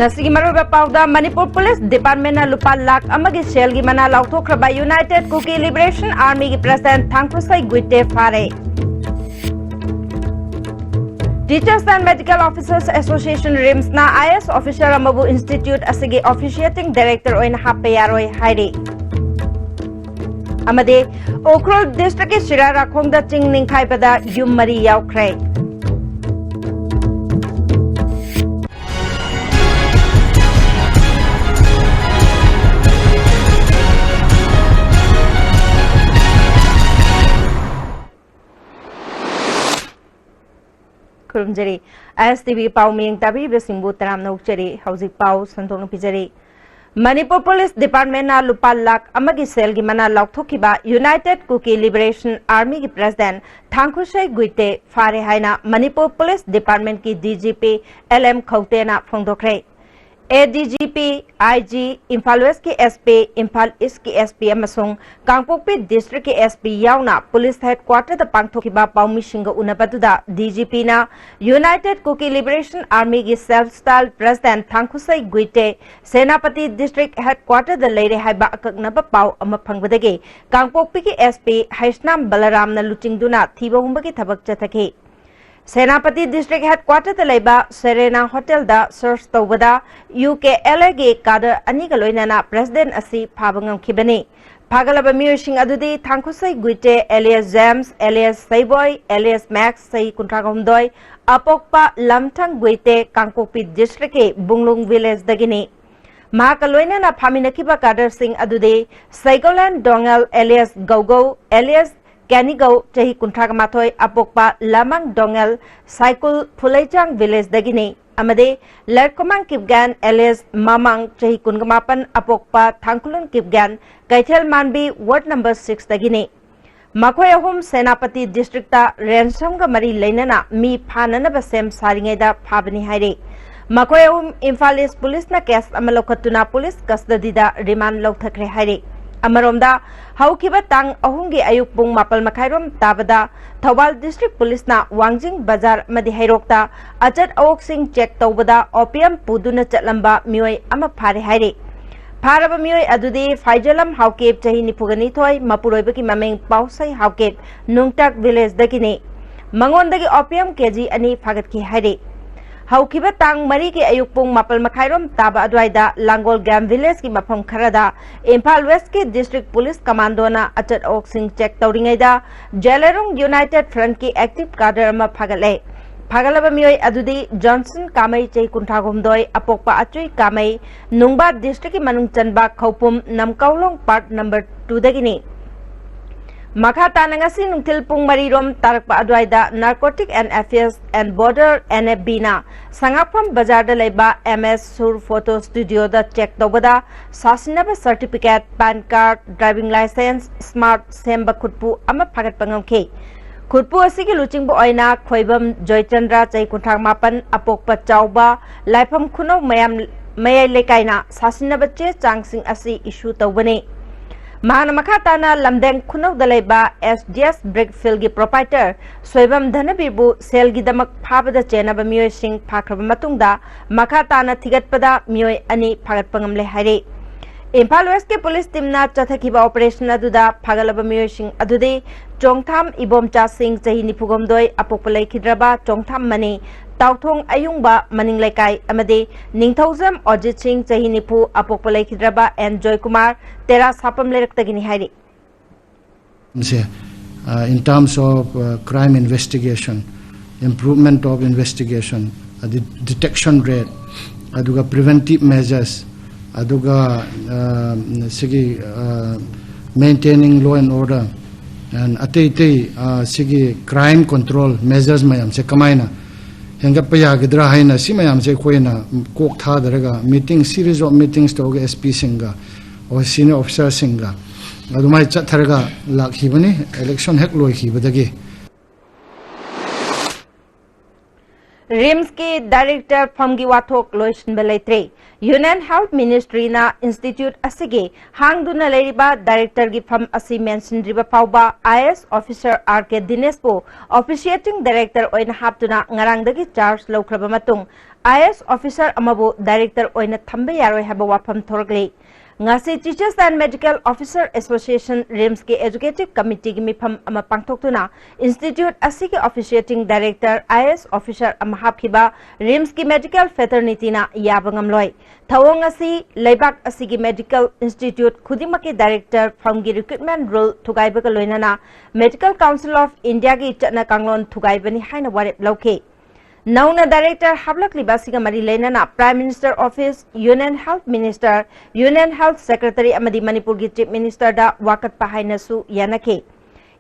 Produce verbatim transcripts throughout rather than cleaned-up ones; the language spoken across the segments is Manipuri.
ꯑꯁꯤꯒꯤ ꯃꯔꯨꯑꯣꯏꯕ ꯄꯥꯎꯗ, ꯃꯅꯤꯄꯨꯔ ꯄꯨꯂꯤꯁ ꯗꯤꯄꯥꯔꯠꯃꯦꯟꯅ ꯂꯨꯄꯥ ꯂꯥꯈ ꯑꯃꯒꯤ ꯁꯦꯜꯒꯤ ꯃꯅꯥ ꯂꯥꯎꯊꯣꯛꯈ꯭ꯔꯕ ꯌꯨꯅꯥꯏꯇꯦꯗ ꯀꯨꯀꯤ ꯂꯤꯕꯔꯦꯁꯟ ꯑꯥꯔꯃꯤꯒꯤ ꯄ꯭ꯔꯁꯤꯗꯦꯟꯠ ꯊꯥꯡꯈꯨꯁꯩ ꯒꯨꯏꯇꯦ ꯐꯥꯔꯦ꯫ Teachers and Medical Officers Association, ꯔꯤꯝꯁꯅ ꯑꯥꯏ ꯑꯦ ꯑꯦꯁ ꯑꯣꯐꯤꯁꯔ ꯑꯃꯕꯨ ꯏꯟꯁꯇꯤꯇ꯭ꯌꯨꯠ ꯑꯁꯤꯒꯤ ꯑꯣꯐꯤꯁꯤꯌꯦꯇꯤꯡ ꯗꯥꯏꯔꯦꯛꯇꯔ ꯑꯣꯏꯅ ꯍꯥꯞꯄ ꯌꯥꯔꯣꯏ ꯍꯥꯏꯔꯤ꯫ ꯑꯃꯗꯤ ꯎꯈ꯭ꯔꯨꯜ ꯗꯤꯁꯇ꯭ꯔꯤꯛꯀꯤ ꯁꯤꯔꯥꯔꯥꯈꯣꯡꯗ ꯆꯤꯡ ꯅꯤꯡꯈꯥꯏꯕꯗ ꯌꯨꯝ ꯃꯔꯤ ꯌꯥꯎꯈ꯭ꯔꯦ꯫ ꯈꯨꯔꯨꯝꯖꯔꯤ꯫ ꯑꯥꯏ ꯑꯦꯁ ꯇꯤ ꯚꯤ ꯄꯥꯎ ꯃꯤꯠꯌꯦꯡ ꯇꯥꯕꯤꯔꯤꯕꯁꯤꯡꯕꯨ ꯇꯔꯥꯝꯅ ꯑꯣꯛꯆꯔꯤ꯫ ꯍꯧꯖꯤꯛ ꯄꯥꯎ ꯁꯟꯗꯣꯛꯅ ꯄꯤꯖꯔꯤ꯫ ꯃꯅꯤꯄꯨꯔ ꯄꯨꯂꯤꯁ ꯗꯤꯄꯥꯔꯠꯃꯦꯟꯅ ꯂꯨꯄꯥ ꯂꯥꯈ ꯑꯃꯒꯤ ꯁꯦꯜꯒꯤ ꯃꯅꯥ ꯂꯥꯎꯊꯣꯛꯈꯤꯕ ꯌꯨꯅꯥꯏꯇꯦꯗ ꯀꯨꯀꯤ ꯂꯤꯕꯔꯦꯁꯟ ꯑꯥꯔꯃꯤꯒꯤ ꯄ꯭ꯔꯁꯤꯗꯦꯟꯠ ꯊꯥꯡꯈꯨꯁꯩ ꯒꯨꯏꯇꯦ ꯐꯥꯔꯦ ꯍꯥꯏꯅ ꯃꯅꯤꯄꯨꯔ ꯄꯨꯂꯤꯁ ꯗꯤꯄꯥꯔꯠꯃꯦꯟꯠꯀꯤ D G P L M ꯈꯧꯇꯦꯅ ꯐꯣꯡꯗꯣꯛꯈ꯭ꯔꯦ꯫ A D G P, I G, Imphal ꯋꯦꯁ꯭ꯠꯀꯤ ꯑꯦꯁ ꯄꯤ, ꯏꯝꯐꯥꯜ ꯏꯁ꯭ꯠꯀꯤ ꯑꯦꯁ ꯄꯤ ꯑꯃꯁꯨꯡ ꯀꯥꯡꯄꯣꯛꯄꯤ ꯗꯤꯁꯇ꯭ꯔꯤꯛꯀꯤ ꯑꯦꯁ ꯄꯤ ꯌꯥꯎꯅ ꯄꯨꯂꯤꯁ ꯍꯦꯗꯀ꯭ꯋꯥꯇꯔꯗ ꯄꯥꯡꯊꯣꯛꯈꯤꯕ ꯄꯥꯎꯃꯤꯁꯤꯡꯒ ꯎꯅꯕꯗꯨꯗ ꯗꯤ ꯖꯤ ꯄꯤꯅ ꯌꯨꯅꯥꯏꯇꯦꯗ ꯀꯨꯀꯤ ꯂꯤꯕꯔꯦꯁꯟ ꯑꯥꯔꯃꯤꯒꯤ self style president Thangkhusei Guite Senapati district ꯍꯦꯗꯀ꯭ꯋꯥꯇꯔꯗ ꯂꯩꯔꯦ ꯍꯥꯏꯕ ꯑꯀꯛꯅꯕ ꯄꯥꯎ ꯑꯃ ꯐꯪꯕꯗꯒꯤ ꯀꯥꯡꯄꯣꯛꯄꯤꯒꯤ ꯑꯦꯁ ꯄꯤ ꯍꯩꯁꯅꯥꯝ ꯕꯂꯔꯥꯝꯅ ꯂꯨꯆꯤꯡꯗꯨꯅ ꯊꯤꯕ ꯍꯨꯝꯕꯒꯤ ꯊꯕꯛ ꯆꯠꯊꯈꯤ꯫ ꯁꯦꯅꯥꯄꯇꯤ ꯗꯤꯁꯇ꯭ꯔꯤꯛ ꯍꯦꯗꯀ꯭ꯋꯥꯇꯔꯗ ꯂꯩꯕ ꯁꯦꯔꯦꯅꯥ ꯍꯣꯇꯦꯜꯗ ꯁꯔꯆ ꯇꯧꯕꯗ ꯌꯨ ꯀꯦ ꯑꯦꯜ ꯑꯦꯒꯤ ꯀꯥꯗꯔ ꯑꯅꯤꯒ ꯂꯣꯏꯅꯅ ꯄ꯭ꯔꯁꯤꯗꯦꯟꯠ ꯑꯁꯤ ꯐꯥꯕ ꯉꯝꯈꯤꯕꯅꯤ꯫ ꯐꯥꯒꯠꯂꯕ ꯃꯤꯑꯣꯏꯁꯤꯡ ꯑꯗꯨꯗꯤ ꯊꯥꯡꯈꯨꯁꯩ ꯒꯨꯏꯇꯦ ꯑꯦꯂꯤꯌꯥꯁ ꯖꯦꯝꯁ ꯑꯦꯂꯤꯌꯥꯁ ꯁꯩꯕꯣꯏ ꯑꯦꯂꯤꯌꯥꯁ ꯃꯦꯛꯁ ꯆꯍꯤ ꯀꯨꯟꯊ꯭ꯔꯥ ꯍꯨꯝꯗꯣꯏ, ꯑꯄꯣꯛꯄ ꯂꯝꯊꯪ ꯒꯨꯏꯇꯦ ꯀꯥꯡꯄꯣꯛꯄꯤ ꯗꯤꯁꯇ꯭ꯔꯤꯛꯀꯤ ꯕꯨꯡꯂꯨꯡ ꯚꯤꯂꯦꯖꯗꯒꯤꯅꯤ꯫ ꯃꯍꯥꯛꯀ ꯂꯣꯏꯅꯅ ꯐꯥꯃꯤꯟꯅꯈꯤꯕ ꯀꯥꯗꯔꯁꯤꯡ ꯑꯗꯨꯗꯤ ꯁꯩꯒꯣꯂꯦꯟ ꯗꯣꯉꯦꯜ ꯑꯦꯂꯤꯌꯥꯁ ꯒꯧꯒꯧ ꯑꯦꯂꯤꯌꯥꯁ ꯀꯦꯅꯤꯒꯧ ꯆꯍꯤ ꯀꯨꯟꯊ꯭ꯔꯥ ꯃꯥꯊꯣꯏ, ꯑꯄꯣꯛꯄ ꯂꯃꯥꯡ ꯗꯣꯉꯦꯜ ꯁꯥꯏꯀꯨꯜ ꯐꯨꯂꯩꯆꯥꯡ ꯚꯤꯂꯦꯖꯗꯒꯤꯅꯤ꯫ ꯑꯃꯗꯤ ꯂꯔꯀꯨꯃꯥꯡ ꯀꯤꯞꯒꯦꯟ ꯑꯦꯂꯤꯌꯥꯁ ꯃꯃꯥꯡ ꯆꯍꯤ ꯀꯨꯟꯒ ꯃꯥꯄꯟ, ꯑꯄꯣꯛꯄ ꯊꯥꯡꯈꯨꯂꯨꯟ ꯀꯤꯞꯒꯦꯟ ꯀꯩꯊꯦꯜ ꯃꯥꯟꯕꯤ ꯋꯥꯔꯗ ꯅꯝꯕꯔ ꯁꯤꯛꯁꯇꯒꯤꯅꯤ꯫ ꯃꯈꯣꯏ ꯑꯍꯨꯝ ꯁꯦꯅꯥꯄꯇꯤ ꯗꯤꯁꯇ꯭ꯔꯤꯛꯇ ꯔꯦꯟꯁꯝꯒ ꯃꯔꯤ ꯂꯩꯅꯅ ꯃꯤ ꯐꯥꯅꯅꯕ ꯁꯦꯝ ꯁꯥꯔꯤꯉꯩꯗ ꯐꯥꯕꯅꯤ ꯍꯥꯏꯔꯤ꯫ ꯃꯈꯣꯏ ꯑꯍꯨꯝ ꯏꯝꯐꯥꯜ ꯏꯁ꯭ꯠ ꯄꯨꯂꯤꯁꯅ ꯀꯦꯁ ꯑꯃ ꯂꯧꯈꯠꯇꯨꯅ ꯄꯨꯂꯤꯁ ꯀꯁꯇꯗꯤꯗ ꯔꯤꯃꯥꯟ ꯂꯧꯊꯈ꯭ꯔꯦ ꯍꯥꯏꯔꯤ꯫ ꯑꯃꯔꯣꯝꯗ, ꯍꯧꯈꯤꯕ ꯇꯥꯡ ꯑꯍꯨꯝꯒꯤ ꯑꯌꯨꯛ ꯄꯨꯡ ꯃꯥꯄꯜ ꯃꯈꯥꯏꯔꯣꯝ ꯇꯥꯕꯗ ꯊꯧꯕꯥꯜ ꯗꯤꯁꯇ꯭ꯔꯤꯛ ꯄꯨꯂꯤꯁꯅ ꯋꯥꯡꯖꯤꯡ ꯕꯖꯥꯔ ꯑꯃꯗꯤ ꯍꯩꯔꯣꯛꯇ ꯑꯆꯠ ꯑꯋꯣꯛꯁꯤꯡ ꯆꯦꯛ ꯇꯧꯕꯗ ꯑꯣꯄꯤꯌꯝ ꯄꯨꯗꯨꯅ ꯆꯠꯂꯝꯕ ꯃꯤꯑꯣꯏ ꯑꯃ ꯐꯥꯔꯦ ꯍꯥꯏꯔꯤ꯫ ꯐꯥꯔꯕ ꯃꯤꯑꯣꯏ ꯑꯗꯨꯗꯤ ꯐꯥꯏꯖꯂꯝ ꯍꯥꯎꯀꯦꯞ, ꯆꯍꯤ ꯅꯤꯐꯨꯒ ꯅꯤꯊꯣꯏ, ꯃꯄꯨꯔꯣꯏꯕꯒꯤ ꯃꯃꯤꯡ ꯄꯥꯎꯁꯩ ꯍꯥꯎꯀꯦꯞ, ꯅꯨꯡꯇꯥꯛ ꯚꯤꯂꯦꯖꯗꯒꯤꯅꯤ꯫ ꯃꯉꯣꯟꯗꯒꯤ ꯑꯣꯄꯤꯌꯝ ꯀꯦꯖꯤ ꯑꯅꯤ ꯐꯥꯒꯠꯈꯤ ꯍꯥꯏꯔꯤ꯫ ꯍꯧꯈꯤꯕ ꯇꯥꯡ ꯃꯔꯤꯒꯤ ꯑꯌꯨꯛ ꯄꯨꯡ ꯃꯥꯄꯜ ꯃꯈꯥꯏꯔꯣꯝ ꯇꯥꯕ ꯑꯗꯨꯋꯥꯏꯗ ꯂꯥꯡꯒꯣꯜ ꯒ꯭ꯌꯥꯝ ꯚꯤꯂꯦꯖꯀꯤ ꯃꯐꯝ ꯈꯔꯗ ꯏꯝꯐꯥꯜ ꯋꯦꯁꯀꯤ ꯗꯤꯁꯇ꯭ꯔꯤꯛ ꯄꯨꯂꯤꯁ ꯀꯃꯥꯟꯗꯣꯅ ꯑꯆꯠ ꯑꯋꯣꯛꯁꯤꯡ ꯆꯦꯛ ꯇꯧꯔꯤꯉꯩꯗ ꯖꯦꯂꯦꯔꯣꯡ ꯌꯨꯅꯥꯏꯇꯦꯗ ꯐ꯭ꯔꯟꯠꯀꯤ ꯑꯦꯛꯇꯤꯚ ꯀꯥꯗꯔ ꯑꯃ ꯐꯥꯒꯠꯂꯦ꯫ ꯐꯥꯒꯠꯂꯕ ꯃꯤꯑꯣꯏ ꯑꯗꯨꯗꯤ ꯖꯣꯟꯁꯟ ꯀꯥꯃꯩ, ꯆꯍꯤ ꯀꯨꯟꯊ꯭ꯔꯥ ꯍꯨꯝꯗꯣꯏ, ꯑꯄꯣꯛꯄ ꯑꯆꯨꯏ ꯀꯥꯃꯩ, ꯅꯨꯡꯕꯥ ꯗꯤꯁꯇ꯭ꯔꯤꯛꯀꯤ ꯃꯅꯨꯡ ꯆꯟꯕ ꯈꯧꯄꯨꯝ ꯅꯝꯀꯧꯂꯣꯡ ꯄꯥꯔꯠ ꯅꯝꯕꯔ ꯇꯨꯗꯒꯤꯅꯤ꯫ ꯃꯈꯥ ꯇꯥꯅ ꯉꯁꯤ ꯅꯨꯡꯊꯤꯜ ꯄꯨꯡ ꯃꯔꯤꯔꯣꯝ ꯇꯥꯔꯛꯄ ꯑꯗꯨꯋꯥꯏꯗ Narcotic and Affairs and Border, NFBꯅ ꯁꯉꯥꯛꯐꯝ ꯕꯖꯥꯔꯗ ꯂꯩꯕ MS ꯁꯨꯔ ꯐꯣꯇꯣ ꯁ꯭ꯇꯨꯗꯤꯑꯣꯗ ꯆꯦꯛ ꯇꯧꯕꯗ ꯁꯥꯁꯤꯟꯅꯕ certificate, PAN card, driving licence, smart ꯁꯦꯝꯕ ꯈꯨꯠꯄꯨ ꯑꯃ ꯐꯥꯒꯠꯄ ꯉꯝꯈꯤ꯫ ꯈꯨꯠꯄꯨ ꯑꯁꯤꯒꯤ ꯂꯨꯆꯤꯡꯕ ꯑꯣꯏꯅ ꯈꯣꯏꯕꯝ ꯖꯣꯏꯆꯟꯗ꯭ꯔ, ꯆꯍꯤ ꯀꯨꯟꯊ꯭ꯔꯥ ꯃꯥꯄꯟ, ꯑꯄꯣꯛꯄ ꯆꯥꯎꯕ, ꯂꯥꯏꯐꯝ ꯈꯨꯅꯧ ꯃꯌꯥꯝ, ꯃꯌꯥꯏ ꯂꯩꯀꯥꯏꯅ ꯁꯥꯁꯤꯟꯅꯕ ꯆꯦ ꯆꯥꯡꯁꯤꯡ ꯑꯁꯤ ꯏꯁꯨ ꯇꯧꯕꯅꯤ꯫ ꯃꯍꯥꯛꯅ ꯃꯈꯥ ꯇꯥꯅ ꯂꯝꯗꯦꯡ ꯈꯨꯅꯧꯗ ꯂꯩꯕ SDS Brick Fieldꯒꯤ proprietor ꯁꯣꯏꯕꯝ ꯙꯅꯕꯤꯔꯕꯨ ꯁꯦꯜꯒꯤꯗꯃꯛ ꯐꯥꯕꯗ ꯆꯦꯟꯅꯕ ꯃꯤꯑꯣꯏꯁꯤꯡ ꯐꯥꯈ꯭ꯔꯕ ꯃꯇꯨꯡꯗ ꯃꯈꯥ ꯇꯥꯅ ꯊꯤꯒꯠꯄꯗ ꯃꯤꯑꯣꯏ ꯑꯅꯤ ꯐꯥꯒꯠꯄ ꯉꯝꯂꯦ ꯍꯥꯏꯔꯤ꯫ ꯏꯝꯐꯥꯜ ꯋꯦꯁꯀꯤ ꯄꯨꯂꯤꯁ ꯇꯤꯝꯅ ꯆꯠꯊꯈꯤꯕ ꯑꯣꯄꯔꯦꯁꯟ ꯑꯗꯨꯗ ꯐꯥꯒꯠꯂꯕ ꯃꯤꯑꯣꯏꯁꯤꯡ ꯑꯗꯨꯗꯤ ꯆꯣꯡꯊꯥꯝ ꯏꯕꯣꯝꯆꯥ ꯁꯤꯡ, ꯆꯍꯤ ꯅꯤꯐꯨ ꯍꯨꯝꯗꯣꯏ, ꯑꯄꯣꯛꯄ ꯂꯩꯈꯤꯗ꯭ꯔꯕ ꯆꯣꯡꯊꯥꯝ ꯃꯅꯤ, ꯇꯥꯎꯊꯣꯡ ꯑꯌꯨꯡꯕ ꯃꯅꯤꯡ ꯂꯩꯀꯥꯏ, ꯑꯃꯗꯤ ꯅꯤꯡꯊꯧꯖꯝ ꯑꯣꯖꯤꯠ ꯁꯤꯡ, ꯆꯍꯤ ꯅꯤꯐꯨ, ꯑꯄꯣꯛꯄ ꯂꯩꯈꯤꯗ꯭ꯔꯕ ꯑꯦꯟ ꯖꯣꯏꯀꯨꯃꯥꯔ, ꯇꯦꯔꯥ ꯁꯥꯄꯝ ꯂꯩꯔꯛꯇꯒꯤꯅꯤ ꯍꯥꯏꯔꯤ꯫ ꯁꯦ, uh, in terms of, uh, crime investigation, improvement of investigation, ꯑꯗꯤ detection rate, ꯑꯗꯨꯒ preventive measures, ꯑꯗꯨꯒ, uh, ꯁꯤꯒꯤ, uh, maintaining law and order, and ꯑꯇꯩ ꯑꯇꯩ, uh, ꯁꯤꯒꯤ crime control measures ꯃꯌꯥꯝꯁꯦ ꯀꯃꯥꯏꯅ ꯍꯦꯟꯒꯠꯄ ꯌꯥꯒꯗ꯭ꯔꯥ ꯍꯥꯏꯅ ꯁꯤ ꯃꯌꯥꯝꯁꯦ ꯑꯩꯈꯣꯏꯅ ꯀꯣꯛ ꯊꯥꯗꯔꯒ meeting, series of meetings ꯇꯧꯔꯒ SP ꯁꯤꯡꯒ ꯑꯣ senior officer ꯁꯤꯡꯒ ꯑꯗꯨꯃꯥꯏꯅ ꯆꯠꯊꯔꯒ ꯂꯥꯛꯈꯤꯕꯅꯤ election ꯍꯦꯛ ꯂꯣꯏꯈꯤꯕꯗꯒꯤ꯫ ꯔꯤꯝꯁꯀꯤ ꯗꯥꯏꯔꯦꯛꯇꯔ ꯐꯝꯒꯤ ꯋꯥꯊꯣꯛ ꯂꯣꯏꯁꯤꯟꯕ ꯂꯩꯇ꯭ꯔꯦ꯫ Union Health Ministry ꯅ institute ꯑꯁꯤꯒꯤ ꯍꯥꯡꯗꯨꯅ ꯂꯩꯔꯤꯕ director ꯒꯤ ꯐꯝ ꯑꯁꯤ ꯃꯦꯟꯁꯤꯟꯗ꯭ꯔꯤꯕ ꯐꯥꯎꯕ I A S officer R K Dinesh ꯄꯨ officiating director ꯑꯣꯏꯅ ꯍꯥꯞꯇꯨꯅ ꯉꯔꯥꯡꯗꯒꯤ charge ꯂꯧꯈ꯭ꯔꯕ ꯃꯇꯨꯡ, I A S officer ꯑꯃꯕꯨ director ꯑꯣꯏꯅ ꯊꯝꯕ ꯌꯥꯔꯣꯏ ꯍꯥꯏꯕ ꯋꯥꯐꯝ ꯊꯣꯔꯛꯂꯤ꯫ ꯉꯁꯤ Teachers and Medical Officer Association, RIMS ꯀꯤ executive committee ꯒꯤ ꯃꯤꯐꯝ ꯑꯃ ꯄꯥꯡꯊꯣꯛꯇꯨꯅ institute ꯑꯁꯤꯒꯤ officiating director I A S officer ꯑꯃ ꯍꯥꯞꯈꯤꯕ RIMS ꯀꯤ medical fraternity ꯅ ꯌꯥꯕ ꯉꯝꯂꯣꯏ꯫ ꯊꯧꯑꯣꯡ ꯑꯁꯤ ꯂꯩꯕꯥꯛ ꯑꯁꯤꯒꯤ medical institute ꯈꯨꯗꯤꯡꯃꯛꯀꯤ director ꯐꯝꯒꯤ recruitment rule ꯊꯨꯒꯥꯏꯕꯒ ꯂꯣꯏꯅꯅ Medical Council of India ꯒꯤ ꯆꯠꯅ ꯀꯥꯡꯂꯣꯟ ꯊꯨꯒꯥꯏꯕꯅꯤ ꯍꯥꯏꯅ ꯋꯥꯔꯦꯞ ꯂꯧꯈꯤ꯫ ꯅꯧꯅ director ꯍꯥꯞꯂꯛꯂꯤꯕ ꯑꯁꯤꯒ ꯃꯔꯤ ꯂꯩꯅꯅ Prime Minister Office, Union Health Minister, Union Health Secretary ꯑꯃꯗꯤ ꯃꯅꯤꯄꯨꯔꯒꯤ Chief Minister ꯗ ꯋꯥꯀꯠꯄ ꯍꯥꯏꯅꯁꯨ ꯌꯥꯅꯈꯤ꯫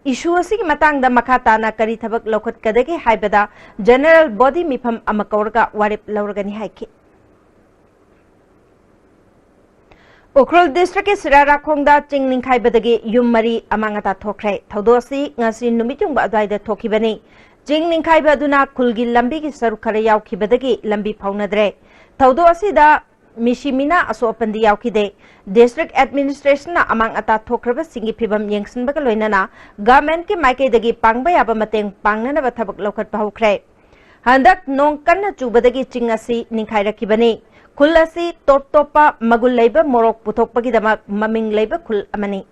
Issue ꯑꯁꯤꯒꯤ ꯃꯇꯥꯡꯗ ꯃꯈꯥ ꯇꯥꯅ ꯀꯔꯤ ꯊꯕꯛ ꯂꯧꯈꯠꯀꯗꯒꯦ ꯍꯥꯏꯕꯗ general body ꯃꯤꯐꯝ ꯑꯃ ꯀꯧꯔꯒ ꯋꯥꯔꯦꯞ ꯂꯧꯔꯒꯅꯤ ꯍꯥꯏꯈꯤ꯫ ꯎꯈ꯭ꯔꯨꯜ district ꯀꯤ ꯁꯤꯔꯥꯔꯥꯈꯣꯡꯗ ꯆꯤꯡ ꯅꯤꯡꯈꯥꯏꯕꯗꯒꯤ ꯌꯨꯝ ꯃꯔꯤ ꯑꯃꯥꯡ ꯑꯇꯥ ꯊꯣꯛꯈ꯭ꯔꯦ꯫ ꯊꯧꯗꯣꯛ ꯑꯁꯤ ꯉꯁꯤ ꯅꯨꯃꯤꯠ ꯌꯨꯡꯕ ꯑꯗꯨꯋꯥꯏꯗ ꯊꯣꯛꯈꯤꯕꯅꯤ꯫ ꯆꯤꯡ ꯅꯤꯡꯈꯥꯏꯕ ꯑꯗꯨꯅ ꯈꯨꯜꯒꯤ ꯂꯝꯕꯤꯒꯤ ꯁꯔꯨꯛ ꯈꯔ ꯌꯥꯎꯈꯤꯕꯗꯒꯤ ꯂꯝꯕꯤ ꯐꯥꯎꯅꯗ꯭ꯔꯦ꯫ ꯊꯧꯗꯣꯛ ꯑꯁꯤꯗ ꯃꯤꯁꯤ ꯃꯤꯅꯥ ꯑꯁꯣꯛ ꯑꯄꯟꯗꯤ ꯌꯥꯎꯈꯤꯗꯦ꯫ District administration ꯅ ꯑꯃꯥꯡ ꯑꯇꯥ ꯊꯣꯛꯈ꯭ꯔꯕꯁꯤꯡꯒꯤ ꯐꯤꯚꯝ ꯌꯦꯡꯁꯤꯟꯕꯒ ꯂꯣꯏꯅꯅ government ꯀꯤ ꯃꯥꯏꯀꯩꯗꯒꯤ ꯄꯥꯡꯕ ꯌꯥꯕ ꯃꯇꯦꯡ ꯄꯥꯡꯅꯅꯕ ꯊꯕꯛ ꯂꯧꯈꯠꯄ ꯍꯧꯈ꯭ꯔꯦ꯫ ꯍꯟꯗꯛ ꯅꯣꯡ ꯀꯟꯅ ꯆꯨꯕꯗꯒꯤ ꯆꯤꯡ ꯑꯁꯤ ꯅꯤꯡꯈꯥꯏꯔꯛꯈꯤꯕꯅꯤ꯫ ꯈꯨꯜ ꯑꯁꯤ ꯇꯣꯞ ꯇꯣꯞꯄ ꯃꯒꯨꯟ ꯂꯩꯕ ꯃꯣꯔꯣꯛ ꯄꯨꯊꯣꯛꯄꯒꯤꯗꯃꯛ ꯃꯃꯤꯡ ꯂꯩꯕ ꯈꯨꯜ ꯑꯃꯅꯤ꯫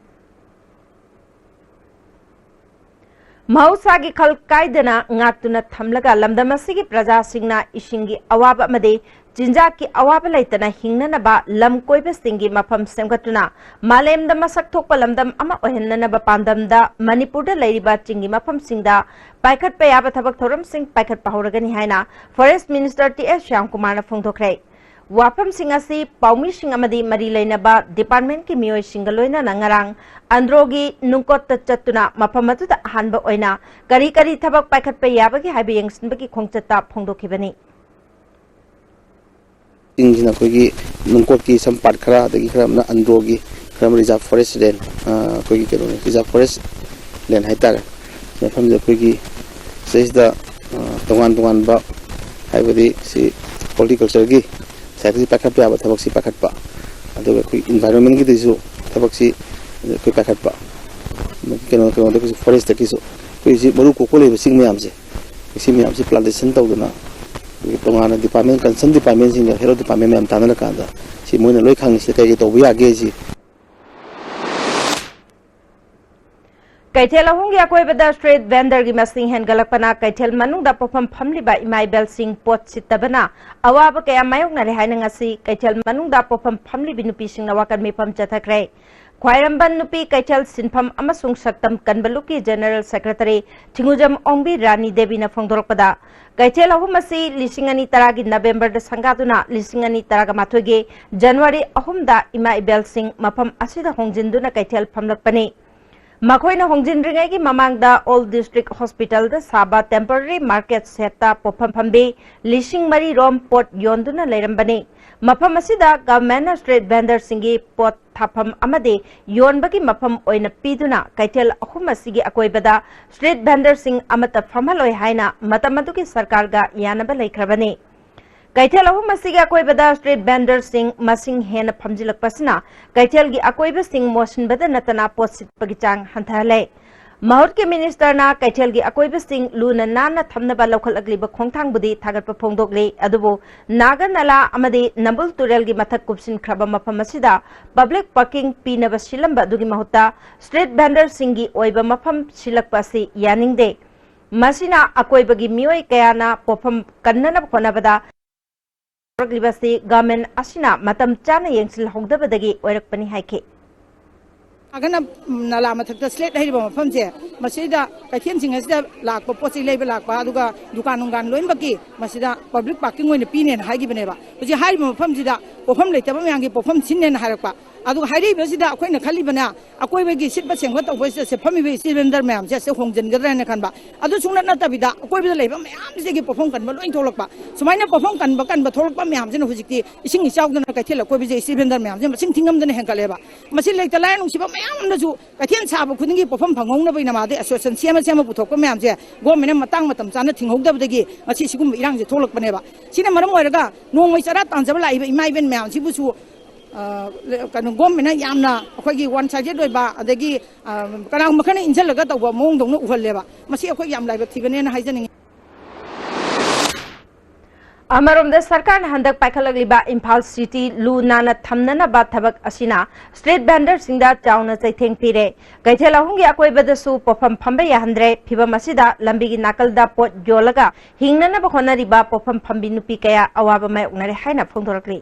ꯃꯍꯧꯁꯥꯒꯤ ꯈꯜ ꯀꯥꯏꯗꯅ ꯉꯥꯛꯇꯨꯅ ꯊꯝꯂꯒ ꯂꯝꯗꯝ ꯑꯁꯤꯒꯤ ꯄ꯭ꯔꯖꯥꯁꯤꯡꯅ ꯏꯁꯤꯡꯒꯤ ꯑꯋꯥꯕ ꯑꯃꯗꯤ ꯆꯤꯟꯖꯥꯛꯀꯤ ꯑꯋꯥꯕ ꯂꯩꯇꯅ ꯍꯤꯡꯅꯅꯕ ꯂꯝ ꯀꯣꯏꯕꯁꯤꯡꯒꯤ ꯃꯐꯝ ꯁꯦꯝꯒꯠꯇꯨꯅ ꯃꯥꯂꯦꯝꯗ ꯃꯁꯛ ꯊꯣꯛꯄ ꯂꯝꯗꯝ ꯑꯃ ꯑꯣꯏꯍꯟꯅꯅꯕ ꯄꯥꯟꯗꯝꯗ ꯃꯅꯤꯄꯨꯔꯗ ꯂꯩꯔꯤꯕ ꯆꯤꯡꯒꯤ ꯃꯐꯝꯁꯤꯡꯗ ꯄꯥꯏꯈꯠꯄ ꯌꯥꯕ ꯊꯕꯛ ꯊꯧꯔꯝꯁꯤꯡ ꯄꯥꯏꯈꯠꯄ ꯍꯧꯔꯒꯅꯤ ꯍꯥꯏꯅ Forest Minister ꯇꯤ ꯑꯦꯁ ꯁ꯭ꯌꯥꯝꯀꯨꯃꯥꯔꯅ ꯐꯣꯡꯗꯣꯛꯈ꯭ꯔꯦ꯫ ꯋꯥꯐꯝꯁꯤꯡ ꯑꯁꯤ ꯄꯥꯎꯃꯤꯁꯤꯡ ꯑꯃꯗꯤ ꯃꯔꯤ ꯂꯩꯅꯕ department ꯀꯤ ꯃꯤꯑꯣꯏꯁꯤꯡꯒ ꯂꯣꯏꯅꯅ ꯉꯔꯥꯡ ꯑꯟꯗ꯭ꯔꯣꯒꯤ ꯅꯨꯡꯀꯣꯠꯇ ꯆꯠꯇꯨꯅ ꯃꯐꯝ ꯑꯗꯨꯗ ꯑꯍꯥꯟꯕ ꯑꯣꯏꯅ ꯀꯔꯤ ꯀꯔꯤ ꯊꯕꯛ ꯄꯥꯏꯈꯠꯄ ꯌꯥꯕꯒꯦ ꯍꯥꯏꯕ ꯌꯦꯡꯁꯤꯟꯕꯒꯤ ꯈꯣꯡꯆꯠꯇ ꯐꯣꯡꯗꯣꯛꯈꯤꯕꯅꯤ꯫ ꯆꯤꯡꯁꯤꯅ ꯑꯩꯈꯣꯏꯒꯤ ꯅꯨꯡꯀꯣꯠꯀꯤ some part ꯈꯔ, ꯑꯗꯒꯤ ꯈꯔ ꯑꯃꯅ ꯑꯟꯗ꯭ꯔꯣꯒꯤ, ꯈꯔ ꯑꯃ reserve forest land, ꯑ, ꯑꯩꯈꯣꯏꯒꯤ ꯀꯩꯅꯣꯅꯤ, reserve forest land ꯍꯥꯏꯇꯥꯔꯦ꯫ ꯃꯐꯝꯁꯦ ꯑꯩꯈꯣꯏꯒꯤ ꯁꯤꯗꯩꯁꯤꯗ, ꯑ, ꯇꯣꯉꯥꯟ ꯇꯣꯉꯥꯟꯕ, ꯍꯥꯏꯕꯗꯤ ꯁꯤ horticulture ꯒꯤ ꯄꯥꯏꯈꯠꯄ ꯌꯥꯕ ꯊꯕꯛꯁꯤ ꯄꯥꯏꯈꯠꯄ, ꯑꯗꯨꯒ ꯑꯩꯈꯣꯏ ꯏꯟꯚꯥꯏꯔꯣꯟꯃꯦꯟꯒꯤꯗꯨꯁꯨ ꯊꯕꯛꯁꯤ ꯑꯩꯈꯣꯏ ꯄꯥꯏꯈꯠꯄ, ꯀꯩꯅꯣ, ꯀꯩꯅꯣꯗꯒꯤꯁꯨ, ꯐꯣꯔꯦꯁꯇꯒꯤꯁꯨ ꯑꯩꯈꯣꯏ ꯍꯧꯖꯤꯛ ꯃꯔꯨ ꯀꯣꯛꯄ ꯂꯩꯕ ꯆꯤꯡ ꯃꯌꯥꯝꯁꯦ, ꯁꯤ ꯃꯌꯥꯝꯁꯤ ꯄ꯭ꯂꯥꯟꯇꯦꯁꯟ ꯇꯧꯗꯅ, ꯑꯩꯈꯣꯏꯒꯤ ꯇꯣꯉꯥꯟꯅ ꯗꯤꯄꯥꯔꯠꯃꯦꯟ, ꯀꯟꯁꯔꯟ ꯗꯤꯄꯥꯔꯠꯃꯦꯟꯁꯤꯡꯒ ꯍꯦꯜꯊ ꯗꯤꯄꯥꯔꯠꯃꯦꯟ ꯃꯌꯥꯝ ꯇꯥꯟꯅꯔꯀꯥꯟꯗ ꯁꯤ ꯃꯣꯏꯅ ꯂꯣꯏ ꯈꯪꯉꯤ, ꯁꯤꯗ ꯀꯩ ꯀꯩ ꯇꯧꯕ ꯌꯥꯒꯦ ꯁꯤ꯫ ꯀꯩꯊꯦꯜ ꯑꯍꯨꯝꯒꯤ ꯑꯀꯣꯏꯕꯗ ꯁ꯭ꯇ꯭ꯔꯤꯠ ꯚꯦꯟꯗꯔꯒꯤ ꯃꯁꯤꯡ ꯍꯦꯟꯒꯠꯂꯛꯄꯅ ꯀꯩꯊꯦꯜ ꯃꯅꯨꯡꯗ ꯄꯣꯠꯐꯝ ꯐꯝꯂꯤꯕ ꯏꯃꯥ ꯏꯕꯦꯜꯁꯤꯡ ꯄꯣꯠ ꯁꯤꯠꯇꯕꯅ ꯑꯋꯥꯕ ꯀꯌꯥ ꯃꯥꯌꯣꯛꯅꯔꯦ ꯍꯥꯏꯅ ꯉꯁꯤ ꯀꯩꯊꯦꯜ ꯃꯅꯨꯡꯗ ꯄꯣꯠꯐꯝ ꯐꯝꯂꯤꯕꯤ ꯅꯨꯄꯤꯁꯤꯡꯅ ꯋꯥꯀꯠ ꯃꯤꯐꯝ ꯆꯠꯊꯈ꯭ꯔꯦ꯫ ꯈ꯭ꯋꯥꯏꯔꯝꯕꯟ ꯅꯨꯄꯤ ꯀꯩꯊꯦꯜ ꯁꯤꯟꯐꯝ ꯑꯃꯁꯨꯡ ꯁꯛꯇꯝ ꯀꯟꯕ ꯂꯨꯞꯀꯤ ꯖꯦꯅꯔꯦꯜ ꯁꯦꯀ꯭ꯔꯦꯇꯔꯤ ꯊꯤꯡꯉꯨꯖꯝ ꯑꯣꯡꯕꯤ ꯔꯥꯅꯤ ꯗꯦꯕꯤꯅ ꯐꯣꯡꯗꯣꯔꯛꯄꯗ, ꯀꯩꯊꯦꯜ ꯑꯍꯨꯝ ꯑꯁꯤ ꯂꯤꯁꯤꯡ ꯑꯅꯤ ꯇꯔꯥꯒꯤ ꯅꯕꯦꯝꯕꯔꯗ ꯁꯪꯒꯥꯗꯨꯅ ꯂꯤꯁꯤꯡ ꯑꯅꯤ ꯇꯔꯥꯒ ꯃꯥꯊꯣꯏꯒꯤ ꯖꯅꯋꯥꯔꯤ ꯑꯍꯨꯝꯗ ꯏꯃꯥ ꯏꯕꯦꯜꯁꯤꯡ ꯃꯐꯝ ꯑꯁꯤꯗ ꯍꯣꯡꯖꯤꯟꯗꯨꯅ ꯀꯩꯊꯦꯜ ꯐꯝꯂꯛꯄꯅꯤ꯫ ꯃꯈꯣꯏꯅ ꯍꯣꯡꯖꯤꯟꯗ꯭ꯔꯤꯉꯩꯒꯤ ꯃꯃꯥꯡꯗ ꯑꯣꯜ ꯗꯤꯁꯇ꯭ꯔꯤꯛ ꯍꯣꯁꯄꯤꯇꯥꯜꯗ ꯁꯥꯕ ꯇꯦꯝꯄꯔꯔꯤ ꯃꯥꯔꯀꯦꯠ ꯁꯦꯠꯇ ꯄꯣꯠꯐꯝ ꯐꯝꯕꯤ ꯂꯤꯁꯤꯡ ꯃꯔꯤ ꯔꯣꯝ ꯄꯣꯠ ꯌꯣꯟꯗꯨꯅ ꯂꯩꯔꯝꯕꯅꯤ꯫ ꯃꯐꯝ ꯑꯁꯤꯗ ꯒꯚꯔꯟꯃꯦꯟꯠꯅ ꯁ꯭ꯇ꯭ꯔꯤꯠ ꯚꯦꯟꯗꯔꯁꯤꯡꯒꯤ ꯄꯣꯠ ꯊꯥꯐꯝ ꯑꯃꯗꯤ ꯌꯣꯟꯕꯒꯤ ꯃꯐꯝ ꯑꯣꯏꯅ ꯄꯤꯗꯨꯅ ꯀꯩꯊꯦꯜ ꯑꯍꯨꯝ ꯑꯁꯤꯒꯤ ꯑꯀꯣꯏꯕꯗ ꯁ꯭ꯇ꯭ꯔꯤꯠ ꯚꯦꯟꯗꯔꯁꯤꯡ ꯑꯃꯠꯇ ꯐꯝꯍꯜꯂꯣꯏ ꯍꯥꯏꯅ ꯃꯇꯝ ꯑꯗꯨꯒꯤ ꯁꯔꯀꯥꯔꯒ ꯌꯥꯅꯕ ꯂꯩꯈ꯭ꯔꯕꯅꯤ꯫ ꯀꯩꯊꯦꯜ ꯑꯍꯨꯝ ꯑꯁꯤꯒꯤ ꯑꯀꯣꯏꯕꯗ ꯁ꯭ꯇ꯭ꯔꯤꯠ ꯚꯦꯟꯗꯔꯁꯤꯡ ꯃꯁꯤꯡ ꯍꯦꯟꯅ ꯐꯝꯖꯤꯜꯂꯛꯄꯁꯤꯅ ꯀꯩꯊꯦꯜꯒꯤ ꯑꯀꯣꯏꯕꯁꯤꯡ ꯃꯣꯠꯁꯤꯟꯕꯗ ꯅꯠꯇꯅ ꯄꯣꯠ ꯁꯤꯠꯄꯒꯤ ꯆꯥꯡ ꯍꯟꯊꯍꯜꯂꯦ꯫ ꯃꯍꯨꯠꯀꯤ ꯃꯤꯅꯤꯁꯇꯔꯅ ꯀꯩꯊꯦꯜꯒꯤ ꯑꯀꯣꯏꯕꯁꯤꯡ ꯂꯨꯅ ꯅꯥꯟꯅ ꯊꯝꯅꯕ ꯂꯧꯈꯠꯂꯛꯂꯤꯕ ꯈꯣꯡꯊꯥꯡꯕꯨꯗꯤ ꯊꯥꯒꯠꯄ ꯐꯣꯡꯗꯣꯛꯂꯤ, ꯑꯗꯨꯕꯨ ꯅꯥꯒꯔ ꯅꯥꯂꯥ ꯑꯃꯗꯤ ꯅꯝꯕꯨꯜ ꯇꯨꯔꯦꯜꯒꯤ ꯃꯊꯛ ꯀꯨꯞꯁꯤꯟꯈ꯭ꯔꯕ ꯃꯐꯝ ꯑꯁꯤꯗ ꯄꯕ꯭ꯂꯤꯛ ꯄꯥꯔꯀꯤꯡ ꯄꯤꯅꯕ ꯁꯤꯜꯂꯝꯕ ꯑꯗꯨꯒꯤ ꯃꯍꯨꯠꯇ ꯁ꯭ꯇ꯭ꯔꯤꯠ ꯚꯦꯟꯗꯔꯁꯤꯡꯒꯤ ꯑꯣꯏꯕ ꯃꯐꯝ ꯁꯤꯜꯂꯛꯄ ꯑꯁꯤ ꯌꯥꯅꯤꯡꯗꯦ꯫ ꯃꯁꯤꯅ ꯑꯀꯣꯏꯕꯒꯤ ꯃꯤꯑꯣꯏ ꯀꯌꯥꯅ ꯄꯣꯠꯐꯝ ꯀꯟꯅꯅꯕ ꯍꯣꯠꯅꯕꯗ ꯇꯧꯔꯛꯂꯤꯕꯁꯤ ꯒꯚꯔꯟꯃꯦꯟꯠ ꯑꯁꯤꯅ ꯃꯇꯝ ꯆꯥꯅ ꯌꯦꯡꯁꯤꯜꯍꯧꯗꯕꯗꯒꯤ ꯑꯣꯏꯔꯛꯄꯅꯤ ꯍꯥꯏꯈꯤ꯫ ꯅꯥꯒꯔ ꯅꯥꯂꯥ ꯃꯊꯛꯇ ꯁ꯭ꯂꯦꯠ ꯍꯩꯔꯤꯕ ꯃꯐꯝꯁꯦ, ꯃꯁꯤꯗ ꯀꯩꯊꯦꯜꯁꯤꯡ ꯑꯁꯤꯗ ꯂꯥꯛꯄ, ꯄꯣꯠ ꯆꯩ ꯂꯩꯕ ꯂꯥꯛꯄ, ꯑꯗꯨꯒ ꯗꯨꯀꯥꯟ ꯅꯨꯡꯒꯥꯟ ꯂꯣꯏꯅꯃꯛꯀꯤ ꯃꯁꯤꯗ ꯄꯕ꯭ꯂꯤꯛ ꯄꯥꯔꯀꯤꯡ ꯑꯣꯏꯅ ꯄꯤꯅꯦꯅ ꯍꯥꯏꯈꯤꯕꯅꯦꯕ꯫ ꯍꯧꯖꯤꯛ ꯍꯥꯏꯔꯤꯕ ꯃꯐꯝꯁꯤꯗ ꯄꯣꯠꯐꯝ ꯂꯩꯇꯕ ꯃꯌꯥꯝꯒꯤ ꯄꯣꯠꯐꯝ ꯁꯤꯟꯅꯦꯅ ꯍꯥꯏꯔꯛꯄ꯫ ꯑꯗꯨꯒ ꯍꯥꯏꯔꯛꯏꯕꯁꯤꯗ ꯑꯩꯈꯣꯏꯅ ꯈꯜꯂꯤꯕꯅ ꯑꯀꯣꯏꯕꯒꯤ ꯁꯤꯠꯄ ꯁꯦꯡꯕ ꯇꯧꯕꯁꯤꯗ ꯐꯝꯃꯤꯕ ꯏꯁꯇꯦꯠ ꯚꯦꯟꯗꯔ ꯃꯌꯥꯝꯁꯦ ꯑꯁꯤ ꯍꯣꯡꯖꯤꯟꯒꯗ꯭ꯔꯥ ꯍꯥꯏꯅ ꯈꯟꯕ꯫ ꯑꯗꯨ ꯁꯨꯡꯅꯠ ꯅꯠꯇꯕꯤꯗ ꯑꯀꯣꯏꯕꯗ ꯂꯩꯕ ꯃꯌꯥꯝꯁꯤꯗꯒꯤ ꯄꯣꯠꯐꯝ ꯀꯟꯕ ꯂꯣꯏ ꯊꯣꯛꯂꯛꯄ꯫ ꯁꯨꯃꯥꯏꯅ ꯄꯣꯠꯐꯝ ꯀꯟꯕ ꯀꯟꯕ ꯊꯣꯛꯂꯛꯄ ꯃꯌꯥꯝꯁꯤꯅ ꯍꯧꯖꯤꯛꯇꯤ ꯏꯁꯤꯡ ꯏꯆꯥꯎꯗꯅ ꯀꯩꯊꯦꯜ ꯑꯀꯣꯏꯕꯁꯦ ꯏꯁꯇꯦꯠ ꯚꯦꯟꯗꯔ ꯃꯌꯥꯝꯁꯦ ꯃꯁꯤꯡ ꯊꯤꯉꯝꯗꯅ ꯍꯦꯟꯒꯠꯂꯦꯕ꯫ ꯃꯁꯤ ꯂꯩꯇ ꯂꯥꯏꯔ ꯅꯨꯡꯁꯤꯕ ꯃꯌꯥꯝ ꯑꯃꯅꯁꯨ ꯀꯩꯊꯦꯜ ꯁꯥꯕ ꯈꯨꯗꯤꯡꯒꯤ ꯄꯣꯠꯐꯝ ꯐꯪꯍꯧꯅꯕꯒꯤ ꯅꯃꯥꯗꯤ ꯑꯦꯁꯣꯁꯤꯌꯦꯁꯟ ꯁꯦꯝꯃ ꯁꯦꯝꯃ ꯄꯨꯊꯣꯛꯄ ꯃꯌꯥꯝꯁꯦ ꯒꯣꯔꯃꯦꯟꯅ ꯃꯇꯥꯡ ꯃꯇꯝ ꯆꯥꯅ ꯊꯤꯡꯍꯧꯗꯕꯗꯒꯤ ꯉꯁꯤ ꯁꯤꯒꯨꯝꯕ ꯏꯔꯥꯡꯁꯦ ꯊꯣꯛꯂꯛꯄꯅꯦꯕ꯫ ꯁꯤꯅ ꯃꯔꯝ ꯑꯣꯏꯔꯒ ꯅꯣꯡꯃꯩ ꯆꯔꯥ ꯇꯥꯟꯖꯕ ꯂꯥꯛꯏꯕ ꯏꯃꯥ ꯏꯕꯦꯟ ꯃꯌꯥꯝꯁꯤꯕꯨꯁꯨ, ꯑ, ꯀꯩꯅꯣ, ꯒꯣꯔꯃꯦꯟꯅ ꯌꯥꯝꯅ ꯑꯩꯈꯣꯏꯒꯤ ꯋꯥꯟ ꯁꯥꯏꯗꯦꯠ ꯑꯣꯏꯕ, ꯑꯗꯒꯤ, ꯑ, ꯀꯅꯥꯒꯨꯝꯕ ꯈꯔꯅ ꯏꯟꯁꯤꯜꯂꯒ ꯇꯧꯕ ꯃꯑꯣꯡꯗꯧꯅ ꯎꯍꯜꯂꯦꯕ꯫ ꯃꯁꯤ ꯑꯩꯈꯣꯏ ꯌꯥꯝ ꯂꯥꯏꯕꯛ ꯊꯤꯕꯅꯦꯅ ꯍꯥꯏꯖꯅꯤꯡꯉꯤ꯫ ꯑꯃꯔꯣꯝꯗ ꯁꯔꯀꯥꯔꯅ ꯍꯟꯗꯛ ꯄꯥꯏꯈꯠꯂꯛꯂꯤꯕ ꯏꯝꯐꯥꯜ ꯁꯤꯇꯤ ꯂꯨ ꯅꯥꯟꯅ ꯊꯝꯅꯅꯕ ꯊꯕꯛ ꯑꯁꯤꯅ ꯁ꯭ꯇ꯭ꯔꯤꯠ ꯚꯦꯟꯗꯔꯁꯤꯡꯗ ꯆꯥꯎꯅ ꯆꯩꯊꯦꯡ ꯄꯤꯔꯦ꯫ ꯀꯩꯊꯦꯜ ꯑꯍꯨꯝꯒꯤ ꯑꯀꯣꯏꯕꯗꯁꯨ ꯄꯣꯠꯐꯝ ꯐꯝꯕ ꯌꯥꯍꯟꯗ꯭ꯔꯦ꯫ ꯐꯤꯕꯝ ꯑꯁꯤꯗ ꯂꯝꯕꯤꯒꯤ ꯅꯥꯀꯜꯗ ꯄꯣꯠ ꯌꯣꯜꯂꯒ ꯍꯤꯡꯅꯅꯕ ꯍꯣꯠꯅꯔꯤꯕ ꯄꯣꯠꯐꯝ ꯐꯝꯕꯤ ꯅꯨꯄꯤ ꯀꯌꯥ ꯑꯋꯥꯕ ꯃꯥꯌꯣꯛꯅꯔꯦ ꯍꯥꯏꯅ ꯐꯣꯡꯗꯣꯔꯛꯂꯤ꯫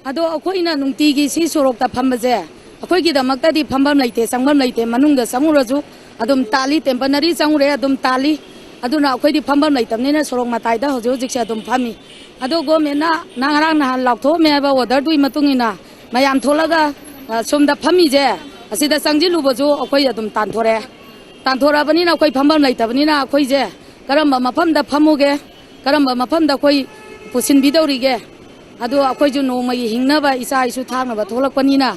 ꯑꯗꯣ ꯑꯩꯈꯣꯏꯅ ꯅꯨꯡꯇꯤꯒꯤ ꯁꯤ ꯁꯣꯔꯣꯛꯇ ꯐꯝꯕꯁꯦ ꯑꯩꯈꯣꯏꯒꯤꯗꯃꯛꯇꯗꯤ ꯐꯝꯐꯝ ꯂꯩꯇꯦ, ꯆꯪꯐꯝ ꯂꯩꯇꯦ꯫ ꯃꯅꯨꯡꯗ ꯆꯪꯉꯨꯔꯁꯨ ꯑꯗꯨꯝ ꯇꯥꯜꯂꯤ, ꯇꯦꯝꯄꯅꯔꯤ ꯆꯪꯉꯨꯔꯦ ꯑꯗꯨꯝ ꯇꯥꯜꯂꯤ꯫ ꯑꯗꯨꯅ ꯑꯩꯈꯣꯏꯗꯤ ꯐꯝꯐꯝ ꯂꯩꯇꯕꯅꯤꯅ ꯁꯣꯔꯣꯛ ꯃꯇꯥꯏꯗ ꯍꯧꯖꯤꯛ ꯍꯧꯖꯤꯛꯁꯦ ꯑꯗꯨꯝ ꯐꯝꯃꯤ꯫ ꯑꯗꯣ ꯒꯣꯔꯃꯦꯟꯅ ꯅꯍꯥꯟ ꯉꯔꯥꯡ ꯅꯍꯥꯟ ꯂꯥꯎꯊꯣꯛꯑꯝꯃꯦ ꯍꯥꯏꯕ ꯑꯣꯔꯗꯔꯗꯨꯒꯤ ꯃꯇꯨꯡ ꯏꯟꯅ ꯃꯌꯥꯝ ꯊꯣꯛꯂꯒ, ꯑ, ꯁꯣꯝꯗ ꯐꯝꯃꯤꯁꯦ ꯑꯁꯤꯗ ꯆꯪꯁꯤꯜꯂꯨꯕꯁꯨ ꯑꯩꯈꯣꯏ ꯑꯗꯨꯝ ꯇꯥꯟꯊꯣꯔꯛꯑꯦ꯫ ꯇꯥꯟꯊꯣꯔꯛꯑꯕꯅꯤꯅ ꯑꯩꯈꯣꯏ ꯐꯝꯐꯝ ꯂꯩꯇꯕꯅꯤꯅ ꯑꯩꯈꯣꯏꯁꯦ ꯀꯔꯝꯕ ꯃꯐꯝꯗ ꯐꯝꯃꯨꯒꯦ, ꯀꯔꯝꯕ ꯃꯐꯝꯗ ꯑꯩꯈꯣꯏ ꯄꯨꯁꯤꯟꯕꯤꯗꯧꯔꯤꯒꯦ? ꯑꯗꯣ ꯑꯩꯈꯣꯏꯁꯨ ꯅꯣꯡꯃꯒꯤ ꯍꯤꯡꯅꯕ, ꯏꯆꯥ ꯏꯁꯨ ꯊꯥꯛꯅꯕ ꯊꯣꯛꯂꯛꯄꯅꯤꯅ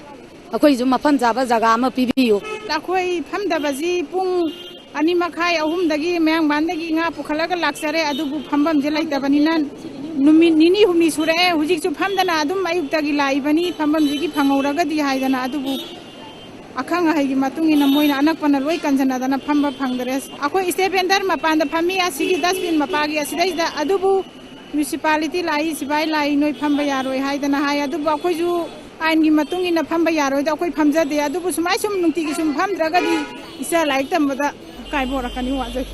ꯑꯩꯈꯣꯏꯁꯨ ꯃꯐꯝ ꯆꯥꯕ ꯖꯒꯥ ꯑꯃ ꯄꯤꯕꯤꯌꯨ꯫ ꯑꯩꯈꯣꯏ ꯐꯝꯗꯕꯁꯤ ꯄꯨꯡ ꯑꯅꯤ ꯃꯈꯥꯏ, ꯑꯍꯨꯝꯗꯒꯤ ꯃꯌꯥꯡꯕꯥꯟꯗꯒꯤ ꯉꯥ ꯄꯨꯈꯠꯂꯒ ꯂꯥꯛꯆꯔꯦ, ꯑꯗꯨꯕꯨ ꯐꯝꯐꯝꯁꯦ ꯂꯩꯇꯕꯅꯤꯅ ꯅꯨꯃꯤꯠ ꯅꯤꯅꯤ ꯍꯨꯝꯅꯤ ꯁꯨꯔꯛꯑꯦ꯫ ꯍꯧꯖꯤꯛꯁꯨ ꯐꯝꯗꯅ ꯑꯗꯨꯝ ꯑꯌꯨꯛꯇꯒꯤ ꯂꯥꯛꯏꯕꯅꯤ, ꯐꯝꯐꯝꯁꯤꯒꯤ ꯐꯪꯍꯧꯔꯒꯗꯤ ꯍꯥꯏꯗꯅ꯫ ꯑꯗꯨꯕꯨ ꯑꯈꯪ ꯑꯍꯩꯒꯤ ꯃꯇꯨꯡ ꯏꯟꯅ ꯃꯣꯏꯅ ꯑꯅꯛꯄꯅ ꯂꯣꯏ ꯀꯟꯁꯤꯟꯅꯗꯅ ꯐꯝꯕ ꯐꯪꯗ꯭ꯔꯦ꯫ ꯑꯩꯈꯣꯏ ꯏꯁꯇꯦꯠ ꯚꯦꯟꯗꯔ ꯃꯄꯥꯟꯗ ꯐꯝꯃꯤ, ꯑꯁꯤꯒꯤ ꯗꯁꯕꯤꯟ ꯃꯄꯥꯒꯤ ꯑꯁꯤꯗꯩꯁꯤꯗ, ꯑꯗꯨꯕꯨ ꯃ꯭ꯌꯨꯅꯤꯁꯤꯄꯥꯂꯤꯇꯤ ꯂꯥꯛꯏ, ꯁꯤꯐꯥꯏ ꯂꯥꯛꯏ, ꯅꯣꯏ ꯐꯝꯕ ꯌꯥꯔꯣꯏ ꯍꯥꯏꯗꯅ ꯍꯥꯏ꯫ ꯑꯗꯨꯕꯨ ꯑꯩꯈꯣꯏꯁꯨ ꯑꯥꯏꯟꯒꯤ ꯃꯇꯨꯡ ꯏꯟꯅ ꯐꯝꯕ ꯌꯥꯔꯣꯏꯗ, ꯑꯩꯈꯣꯏ ꯐꯝꯖꯗꯦ꯫ ꯑꯗꯨꯕꯨ ꯁꯨꯃꯥꯏ ꯁꯨꯝ ꯅꯨꯡꯇꯤꯒꯤ ꯁꯨꯝ ꯐꯝꯗ꯭ꯔꯒꯗꯤ ꯏꯆꯥ ꯂꯥꯏꯔꯤꯛ ꯇꯝꯕꯗ ꯑꯀꯥꯏꯕ ꯑꯣꯏꯔꯛꯀꯅꯤ, ꯋꯥꯖꯩ꯫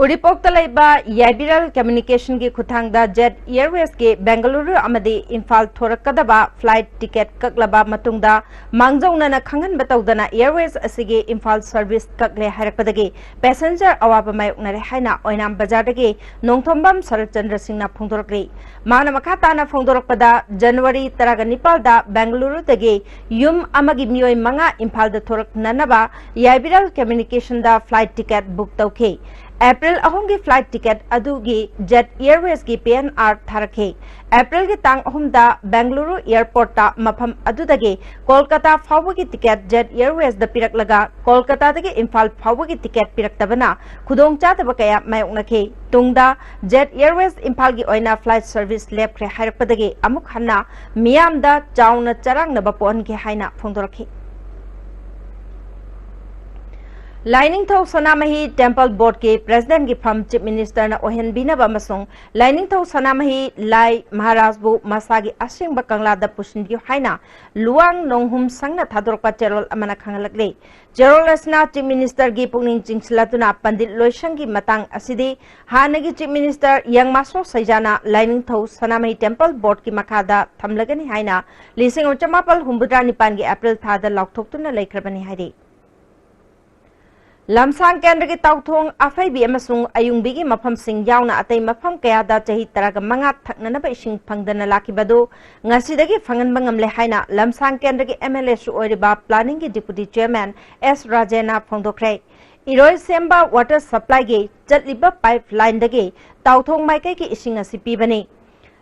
ꯎꯔꯤꯄꯣꯛꯇ ꯂꯩꯕ ꯌꯥꯏꯕꯤꯔꯦꯜ ꯀꯝꯃ꯭ꯌꯨꯅꯤꯀꯦꯁꯟꯒꯤ ꯈꯨꯠꯊꯥꯡꯗ ꯖꯦꯠ ꯑꯦꯌꯔꯋꯦꯖꯀꯤ ꯕꯦꯡꯒꯂꯨꯔꯨ ꯑꯃꯗꯤ ꯏꯝꯐꯥꯜ ꯊꯣꯔꯛꯀꯗꯕ ꯐ꯭ꯂꯥꯏꯠ ꯇꯤꯀꯦꯠ ꯀꯛꯂꯕ ꯃꯇꯨꯡꯗ, ꯃꯥꯡꯖꯧꯅꯅ ꯈꯪꯍꯟꯕ ꯇꯧꯗꯅ ꯑꯦꯌꯔꯋꯦꯖ ꯑꯁꯤꯒꯤ ꯏꯝꯐꯥꯜ ꯁꯔꯚꯤꯁ ꯀꯛꯂꯦ ꯍꯥꯏꯔꯛꯄꯗꯒꯤ ꯄꯦꯁꯦꯟꯖꯔ ꯑꯋꯥꯕ ꯃꯥꯌꯣꯛꯅꯔꯦ ꯍꯥꯏꯅ ꯑꯣꯏꯅꯥꯝ ꯕꯖꯥꯔꯗꯒꯤ ꯅꯣꯡꯊꯣꯝꯕꯝ ꯁꯔꯠ ꯆꯟꯗ꯭ꯔ ꯁꯤꯡꯅ ꯐꯣꯡꯗꯣꯔꯛꯂꯤ꯫ ꯃꯥꯅ ꯃꯈꯥ ꯇꯥꯅ ꯐꯣꯡꯗꯣꯔꯛꯄꯗ, ꯖꯅꯋꯥꯔꯤ ꯇꯔꯥꯒ ꯅꯤꯄꯥꯜꯗ ꯕꯦꯡꯒꯂꯨꯔꯨꯗꯒꯤ ꯌꯨꯝ ꯑꯃꯒꯤ ꯃꯤꯑꯣꯏ ꯃꯉꯥ ꯏꯝꯐꯥꯜꯗ ꯊꯣꯔꯛꯅꯅꯕ ꯌꯥꯏꯕꯤꯔꯦꯜ ꯀꯝꯃ꯭ꯌꯨꯅꯤꯀꯦꯁꯟꯗ ꯐ꯭ꯂꯥꯏꯠ ꯇꯤꯀꯦꯠ ꯕꯨꯛ ꯇꯧꯈꯤ꯫ ꯑꯦꯄ꯭ꯔꯤꯜ ꯑꯍꯨꯝꯒꯤ ꯐ꯭ꯂꯥꯏꯠ ꯇꯤꯀꯦꯠ ꯑꯗꯨꯒꯤ ꯖꯦꯠ ꯑꯦꯌꯔꯋꯦꯖꯀꯤ ꯄꯤ ꯑꯦꯟ ꯑꯥꯔ ꯊꯥꯔꯛꯈꯤ꯫ ꯑꯦꯄ꯭ꯔꯤꯜꯒꯤ ꯇꯥꯡ ꯑꯍꯨꯝꯗ ꯕꯦꯡꯒꯂꯨꯔꯨ ꯑꯦꯌꯔꯄꯣꯔꯠꯇ ꯃꯐꯝ ꯑꯗꯨꯗꯒꯤ ꯀꯣꯜꯀꯇꯥ ꯐꯥꯎꯕꯒꯤ ꯇꯤꯀꯦꯠ ꯖꯦꯠ ꯑꯦꯌꯔꯋꯦꯖꯗ ꯄꯤꯔꯛꯂꯒ, ꯀꯣꯜꯀꯇꯥꯗꯒꯤ ꯏꯝꯐꯥꯜ ꯐꯥꯎꯕꯒꯤ ꯇꯤꯀꯦꯠ ꯄꯤꯔꯛꯇꯕꯅ ꯈꯨꯗꯣꯡꯆꯥꯗꯕ ꯀꯌꯥ ꯃꯥꯌꯣꯛꯅꯈꯤ꯫ ꯇꯨꯡꯗ ꯖꯦꯠ ꯑꯦꯌꯔꯋꯦꯖ ꯏꯝꯐꯥꯜꯒꯤ ꯑꯣꯏꯅ ꯐ꯭ꯂꯥꯏꯠ ꯁꯔꯚꯤꯁ ꯂꯦꯞꯈ꯭ꯔꯦ ꯍꯥꯏꯔꯛꯄꯗꯒꯤ ꯑꯃꯨꯛ ꯍꯟꯅ ꯃꯤꯌꯥꯝꯗ ꯆꯥꯎꯅ ꯆꯔꯥꯡꯅꯕ ꯄꯣꯛꯍꯟꯈꯤ ꯍꯥꯏꯅ ꯐꯣꯡꯗꯣꯔꯛꯈꯤ꯫ ꯂꯥꯏꯅꯤꯡꯊꯧ ꯁꯅꯥꯃꯍꯤ ꯇꯦꯝꯄꯜ ꯕꯣꯔꯗꯀꯤ ꯄ꯭ꯔꯦꯁꯤꯗꯦꯟꯠꯀꯤ ꯐꯝ ꯆꯤꯐ ꯃꯤꯅꯤꯁꯇꯔꯅ ꯑꯣꯏꯍꯟꯕꯤꯅꯕ ꯑꯃꯁꯨꯡ ꯂꯥꯏꯅꯤꯡꯊꯧ ꯁꯅꯥꯃꯍꯤ ꯂꯥꯏ ꯃꯍꯥꯔꯥꯖꯕꯨ ꯃꯁꯥꯒꯤ ꯑꯁꯦꯡꯕ ꯀꯪꯂꯥꯗ ꯄꯨꯁꯤꯟꯕꯤꯌꯨ ꯍꯥꯏꯅ ꯂꯨꯋꯥꯡ ꯅꯣꯡꯍꯨꯝ ꯁꯪꯅ ꯊꯥꯗꯣꯔꯛꯄ ꯆꯦꯔꯣꯜ ꯑꯃꯅ ꯈꯪꯍꯜꯂꯛꯂꯤ꯫ ꯆꯦꯔꯣꯜ ꯑꯁꯤꯅ ꯆꯤꯐ ꯃꯤꯅꯤꯁꯇꯔꯒꯤ ꯄꯨꯛꯅꯤꯡ ꯆꯤꯡꯁꯤꯜꯂꯗꯨꯅ ꯄꯟꯗꯤꯠ ꯂꯣꯏꯁꯪꯒꯤ ꯃꯇꯥꯡ ꯑꯁꯤꯗꯤ ꯍꯥꯟꯅꯒꯤ ꯆꯤꯐ ꯃꯤꯅꯤꯁꯇꯔ ꯌꯪꯃꯥꯁꯣ ꯁꯩꯖꯥꯅ ꯂꯥꯏꯅꯤꯡꯊꯧ ꯁꯅꯥꯃꯍꯤ ꯇꯦꯝꯄꯜ ꯕꯣꯔꯗꯀꯤ ꯃꯈꯥꯗ ꯊꯝꯂꯒꯅꯤ ꯍꯥꯏꯅ ꯂꯤꯁꯤꯡ ꯑꯃ ꯆꯃꯥꯄꯜ ꯍꯨꯝꯐꯨꯇꯔꯥ ꯅꯤꯄꯥꯟꯒꯤ ꯑꯦꯄ꯭ꯔꯤꯜ ꯊꯥꯗ ꯂꯥꯎꯊꯣꯛꯇꯨꯅ ꯂꯩꯈ꯭ꯔꯕꯅꯤ ꯍꯥꯏꯔꯤ꯫ ꯂꯝꯁꯥꯡ ꯀꯦꯟꯗ꯭ꯔꯒꯤ ꯇꯥꯎꯊꯣꯡ ꯑꯐꯩꯕꯤ ꯑꯃꯁꯨꯡ ꯑꯌꯨꯡꯕꯤꯒꯤ ꯃꯐꯝꯁꯤꯡ ꯌꯥꯎꯅ ꯑꯇꯩ ꯃꯐꯝ ꯀꯌꯥꯗ ꯆꯍꯤ ꯇꯔꯥꯒ ꯃꯉꯥ ꯊꯛꯅꯅꯕ ꯏꯁꯤꯡ ꯐꯪꯗꯅ ꯂꯥꯛꯈꯤꯕꯗꯨ ꯉꯁꯤꯗꯒꯤ ꯐꯪꯍꯟꯕ ꯉꯝꯂꯦ ꯍꯥꯏꯅ ꯂꯝꯁꯥꯡ ꯀꯦꯟꯗ꯭ꯔꯒꯤ ꯑꯦꯝ ꯑꯦꯜ ꯑꯦꯁꯨ ꯑꯣꯏꯔꯤꯕ ꯄ꯭ꯂꯥꯅꯤꯡꯒꯤ ꯗꯤꯄꯨꯇꯤ ꯆꯤꯌꯔꯃꯦꯟ ꯑꯦꯁ ꯔꯥꯖꯦꯟꯅ ꯐꯣꯡꯗꯣꯛꯈ꯭ꯔꯦ꯫ ꯏꯔꯣꯏꯁꯦꯝꯕ ꯋꯥꯇꯔ ꯁꯄ꯭ꯂꯥꯏꯒꯤ ꯆꯠꯂꯤꯕ ꯄꯥꯏꯞ ꯂꯥꯏꯟꯗꯒꯤ ꯇꯥꯎꯊꯣꯡ ꯃꯥꯏꯀꯩꯒꯤ ꯏꯁꯤꯡ ꯑꯁꯤ ꯄꯤꯕꯅꯤ꯫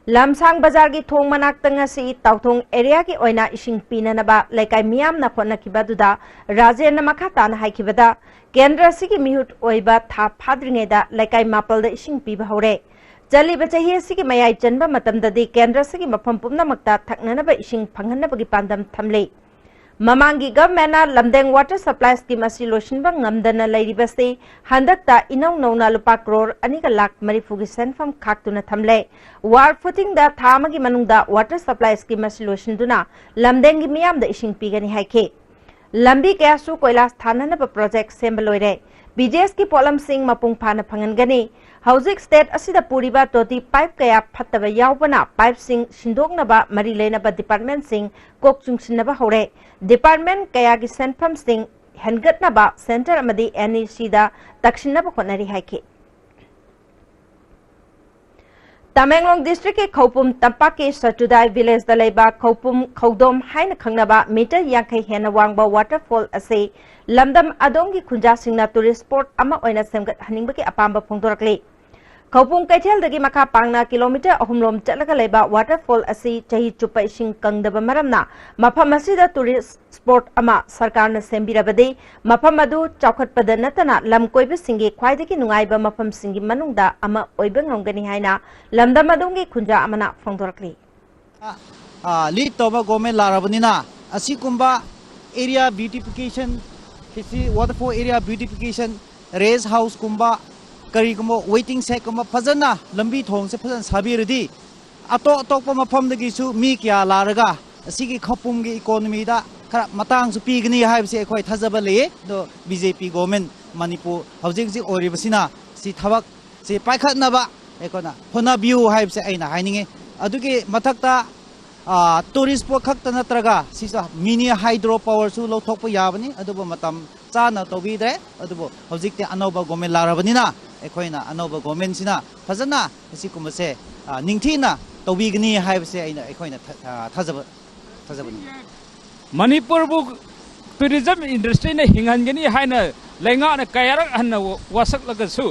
ꯂꯝꯁꯥꯡ ꯕꯖꯥꯔꯒꯤ ꯊꯣꯡ ꯃꯅꯥꯛꯇ ꯉꯁꯤ ꯇꯥꯎꯊꯣꯡ ꯑꯦꯔꯤꯌꯥꯒꯤ ꯑꯣꯏꯅ ꯏꯁꯤꯡ ꯄꯤꯅꯅꯕ ꯂꯩꯀꯥꯏ ꯃꯤꯌꯥꯝꯅ ꯍꯣꯠꯅꯈꯤꯕ ꯑꯗꯨꯗ ꯔꯥꯖꯦꯟꯅ ꯃꯈꯥ ꯇꯥꯅ ꯍꯥꯏꯈꯤꯕꯗ, ꯀꯦꯟꯗ꯭ꯔ ꯑꯁꯤꯒꯤ ꯃꯤꯍꯨꯠ ꯑꯣꯏꯕ ꯊꯥ ꯐꯥꯗ꯭ꯔꯤꯉꯩꯗ ꯂꯩꯀꯥꯏ ꯃꯥꯄꯜꯗ ꯏꯁꯤꯡ ꯄꯤꯕ ꯍꯧꯔꯦ꯫ ꯆꯠꯂꯤꯕ ꯆꯍꯤ ꯑꯁꯤꯒꯤ ꯃꯌꯥꯏ ꯆꯟꯕ ꯃꯇꯝꯗꯗꯤ ꯀꯦꯟꯗ꯭ꯔ ꯑꯁꯤꯒꯤ ꯃꯐꯝ ꯄꯨꯝꯅꯃꯛꯇ ꯊꯛꯅꯅꯕ ꯏꯁꯤꯡ ꯐꯪꯍꯟꯅꯕꯒꯤ ꯄꯥꯟꯗꯝ ꯊꯝꯂꯤ꯫ ꯃꯃꯥꯡꯒꯤ ꯒꯚꯔꯟꯃꯦꯟꯠꯅ ꯂꯝꯗꯦꯡ ꯋꯥꯇꯔ ꯁꯄ꯭ꯂꯥꯏ ꯁ꯭ꯀꯤꯝ ꯑꯁꯤ ꯂꯣꯏꯁꯤꯟꯕ ꯉꯝꯗꯅ ꯂꯩꯔꯤꯕꯁꯤ ꯍꯟꯗꯛꯇ ꯏꯅꯧ ꯅꯧꯅ ꯂꯨꯄꯥ ꯀ꯭ꯔꯣꯔ ꯑꯅꯤꯒ ꯂꯥꯈ ꯃꯔꯤꯐꯨꯒꯤ ꯁꯦꯟꯐꯝ ꯈꯥꯛꯇꯨꯅ ꯊꯝꯂꯦ꯫ ꯋꯥꯔ ꯐꯨꯇꯤꯡꯗ ꯊꯥ ꯑꯃꯒꯤ ꯃꯅꯨꯡꯗ ꯋꯥꯇꯔ ꯁꯄ꯭ꯂꯥꯏ ꯁ꯭ꯀꯤꯝ ꯑꯁꯤ ꯂꯣꯏꯁꯤꯟꯗꯨꯅ ꯂꯝꯗꯦꯡꯒꯤ ꯃꯤꯌꯥꯝꯗ ꯏꯁꯤꯡ ꯄꯤꯒꯅꯤ ꯍꯥꯏꯈꯤ꯫ ꯂꯝꯕꯤ ꯀꯌꯥꯁꯨ ꯀꯣꯏꯂꯥꯁ ꯊꯥꯅꯅꯕ ꯄ꯭ꯔꯣꯖꯦꯛ ꯁꯦꯝꯕ ꯂꯣꯏꯔꯦ꯫ ꯄꯤ ꯖꯤ ꯑꯦꯁꯀꯤ ꯄꯣꯠꯂꯝꯁꯤꯡ ꯃꯄꯨꯡ ꯐꯥꯅ ꯐꯪꯍꯟꯒꯅꯤ꯫ ꯍꯧꯖꯤꯛ state ꯑꯁꯤꯗ ꯄꯨꯔꯤꯕ ꯇꯣꯇꯤ pipe ꯀꯌꯥ ꯐꯠꯇꯕ ꯌꯥꯎꯕꯅ pipeꯁꯤꯡ ꯁꯤꯟꯗꯣꯛꯅꯕ ꯃꯔꯤ ꯂꯩꯅꯕ departmentꯁꯤꯡ ꯀꯣꯛ ꯆꯨꯡꯁꯤꯟꯅꯕ ꯍꯧꯔꯦ꯫ Department ꯀꯌꯥꯒꯤ ꯁꯦꯟꯐꯝꯁꯤꯡ ꯍꯦꯟꯒꯠꯅꯕ centre ꯑꯃꯗꯤ N E Cꯗ ꯇꯛꯁꯤꯟꯅꯕ ꯍꯣꯠꯅꯔꯤ ꯍꯥꯏꯈꯤ꯫ ꯇꯃꯦꯡꯂꯣꯡ districtꯀꯤ ꯈꯧꯄꯨꯝ ꯇꯝꯄꯥꯛꯀꯤ ꯁꯆꯨꯗꯥꯏ villageꯇ ꯂꯩꯕ ꯈꯧꯄꯨꯝ ꯈꯧꯗꯣꯝ ꯍꯥꯏꯅ ꯈꯪꯅꯕ meter ꯌꯥꯡꯈꯩ ꯍꯦꯟꯅ ꯋꯥꯡꯕ waterfall ꯑꯁꯤ ꯂꯝꯗꯝ ꯑꯗꯣꯝꯒꯤ ꯈꯨꯟꯖꯥꯁꯤꯡꯅ tourist spot ꯑꯃ ꯑꯣꯏꯅ ꯁꯦꯝꯒꯠꯍꯟꯅꯤꯡꯕꯒꯤ ꯑꯄꯥꯝꯕ ꯐꯣꯡꯗꯣꯔꯛꯂꯤ꯫ ꯈꯧꯄꯨꯝ ꯀꯩꯊꯦꯜꯗꯒꯤ ꯃꯈꯥ ꯄꯥꯡꯅ kilometre ꯑꯍꯨꯝ ꯔꯣꯝ ꯆꯠꯂꯒ ꯂꯩꯕ waterfall ꯑꯁꯤ ꯆꯍꯤ ꯆꯨꯞꯄ ꯏꯁꯤꯡ ꯀꯪꯗꯕ ꯃꯔꯝꯅ ꯃꯐꯝ ꯑꯁꯤꯗ tourist spot ꯑꯃ ꯁꯔꯀꯥꯔꯅ ꯁꯦꯝꯕꯤꯔꯕꯗꯤ ꯃꯐꯝ ꯑꯗꯨ ꯆꯥꯎꯈꯠꯄꯗ ꯅꯠꯇꯅ ꯂꯝ ꯀꯣꯏꯕꯁꯤꯡꯒꯤ ꯈ꯭ꯋꯥꯏꯗꯒꯤ ꯅꯨꯡꯉꯥꯏꯕ ꯃꯐꯝꯁꯤꯡꯒꯤ ꯃꯅꯨꯡꯗ ꯑꯃ ꯑꯣꯏꯕ ꯉꯝꯒꯅꯤ ꯍꯥꯏꯅ ꯂꯝꯗꯝ ꯑꯗꯣꯝꯒꯤ ꯈꯨꯟꯖꯥ ꯑꯃꯅ ꯐꯣꯡꯗꯣꯔꯛꯂꯤ꯫ ꯑ, lead ꯇꯧꯕ government ꯂꯥꯛꯂꯕꯅꯤꯅ ꯑꯁꯤꯒꯨꯝꯕ area beautification, ꯁꯤ waterfall area beautification, rest houseꯀꯨꯝꯕ, ꯀꯔꯤꯒꯨꯝꯕ waiting shedꯀꯨꯝꯕ ꯐꯖꯅ ꯂꯝꯕꯤ ꯊꯣꯡꯁꯦ ꯐꯖꯅ ꯁꯥꯕꯤꯔꯗꯤ ꯑꯇꯣꯞ ꯑꯇꯣꯞꯄ ꯃꯐꯝꯗꯒꯤꯁꯨ ꯃꯤ ꯀꯌꯥ ꯂꯥꯛꯂꯒ ꯑꯁꯤꯒꯤ ꯈꯧꯄꯨꯝꯒꯤ economyꯗ ꯈꯔ ꯃꯇꯥꯡꯁꯨ ꯄꯤꯒꯅꯤ ꯍꯥꯏꯕꯁꯤ ꯑꯩꯈꯣꯏ ꯊꯥꯖꯕ ꯂꯩꯌꯦ꯫ ꯑꯗꯣ B J P government Manipur ꯍꯧꯖꯤꯛ ꯍꯧꯖꯤꯛ ꯑꯣꯏꯔꯤꯕꯁꯤꯅ ꯁꯤ ꯊꯕꯛ ꯁꯤ ꯄꯥꯏꯈꯠꯅꯕ ꯑꯩꯈꯣꯏꯅ ꯍꯣꯠꯅꯕꯤꯌꯨ ꯍꯥꯏꯕꯁꯦ ꯑꯩꯅ ꯍꯥꯏꯅꯤꯡꯉꯤ꯫ ꯑꯗꯨꯒꯤ ꯃꯊꯛꯇ, ꯑ, tourist spot ꯈꯛꯇ ꯅꯠꯇ꯭ꯔꯒ ꯁꯤꯁꯨ mini hydro powerꯁꯨ ꯂꯧꯊꯣꯛꯄ ꯌꯥꯕꯅꯤ, ꯑꯗꯨꯕꯨ ꯃꯇꯝ ꯆꯥꯅ ꯇꯧꯕꯤꯗ꯭ꯔꯦ꯫ ꯑꯗꯨꯕꯨ ꯍꯧꯖꯤꯛꯇꯤ ꯑꯅꯧꯕ government ꯂꯥꯛꯂꯕꯅꯤꯅ ꯑꯩꯈꯣꯏꯅ ꯑꯅꯧꯕ governmentꯁꯤꯅ ꯐꯖꯅ ꯑꯁꯤꯒꯨꯝꯕꯁꯦ, ꯑ, ꯅꯤꯡꯊꯤꯅ ꯇꯧꯕꯤꯒꯅꯤ ꯍꯥꯏꯕꯁꯦ ꯑꯩꯅ, ꯑꯩꯈꯣꯏꯅ ꯊ-, ꯑ, ꯊꯥꯖꯕ, ꯊꯥꯖꯕꯅꯤ꯫ ꯃꯅꯤꯄꯨꯔꯕꯨ tourism industryꯅ ꯍꯤꯡꯍꯟꯒꯅꯤ ꯍꯥꯏꯅ ꯂꯩꯉꯥꯛꯅ ꯀꯌꯥꯔꯛ ꯍꯟꯅ ꯋꯥꯁꯛꯂꯒꯁꯨ,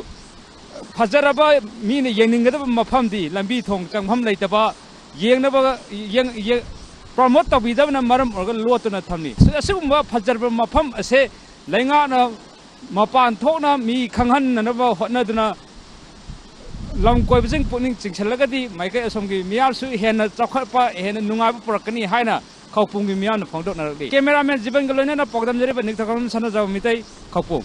ꯐꯖꯔꯕ ꯃꯤꯅ ꯌꯦꯡꯅꯤꯡꯒꯗꯕ ꯃꯐꯝꯗꯤ ꯂꯝꯕꯤ ꯊꯣꯡ ꯆꯪꯐꯝ ꯂꯩꯇꯕ, ꯌꯦꯡꯅꯕ, ꯌꯦꯡ-, ꯌꯦꯡ-, promote ꯇꯧꯕꯤꯗꯕꯅ ꯃꯔꯝ ꯑꯣꯏꯔꯒ ꯂꯣꯠꯇꯨꯅ ꯊꯝꯂꯤ꯫ ꯑꯁꯤꯒꯨꯝꯕ ꯐꯖꯔꯕ ꯃꯐꯝ ꯑꯁꯦ ꯂꯩꯉꯥꯛꯅ ꯃꯄꯥꯟ ꯊꯣꯛꯅ ꯃꯤ ꯈꯪꯍꯟꯅꯅꯕ ꯍꯣꯠꯅꯗꯨꯅ ꯂꯝ ꯀꯣꯏꯕꯁꯤꯡ ꯄꯨꯛꯅꯤꯡ ꯆꯤꯡꯁꯤꯜꯂꯒꯗꯤ ꯃꯥꯏꯀꯩ ꯑꯁꯣꯝꯒꯤ ꯃꯤꯌꯥꯝꯁꯨ ꯍꯦꯟꯅ ꯆꯥꯎꯈꯠꯄ, ꯍꯦꯟꯅ ꯅꯨꯡꯉꯥꯏꯕ ꯄꯨꯔꯛꯀꯅꯤ ꯍꯥꯏꯅ ꯈꯧꯄꯨꯝꯒꯤ ꯃꯤꯌꯥꯝꯅ ꯐꯣꯡꯗꯣꯛꯅꯔꯛꯂꯤ꯫ Cameraman ꯖꯤꯕꯟꯒ ꯂꯣꯏꯅꯅ ꯄꯥꯎꯗꯝꯖꯔꯤꯕ ꯅꯤꯡꯊꯧ ꯁꯅꯥꯖꯥꯎ ꯃꯤꯇꯩ, ꯈꯧꯄꯨꯝ꯫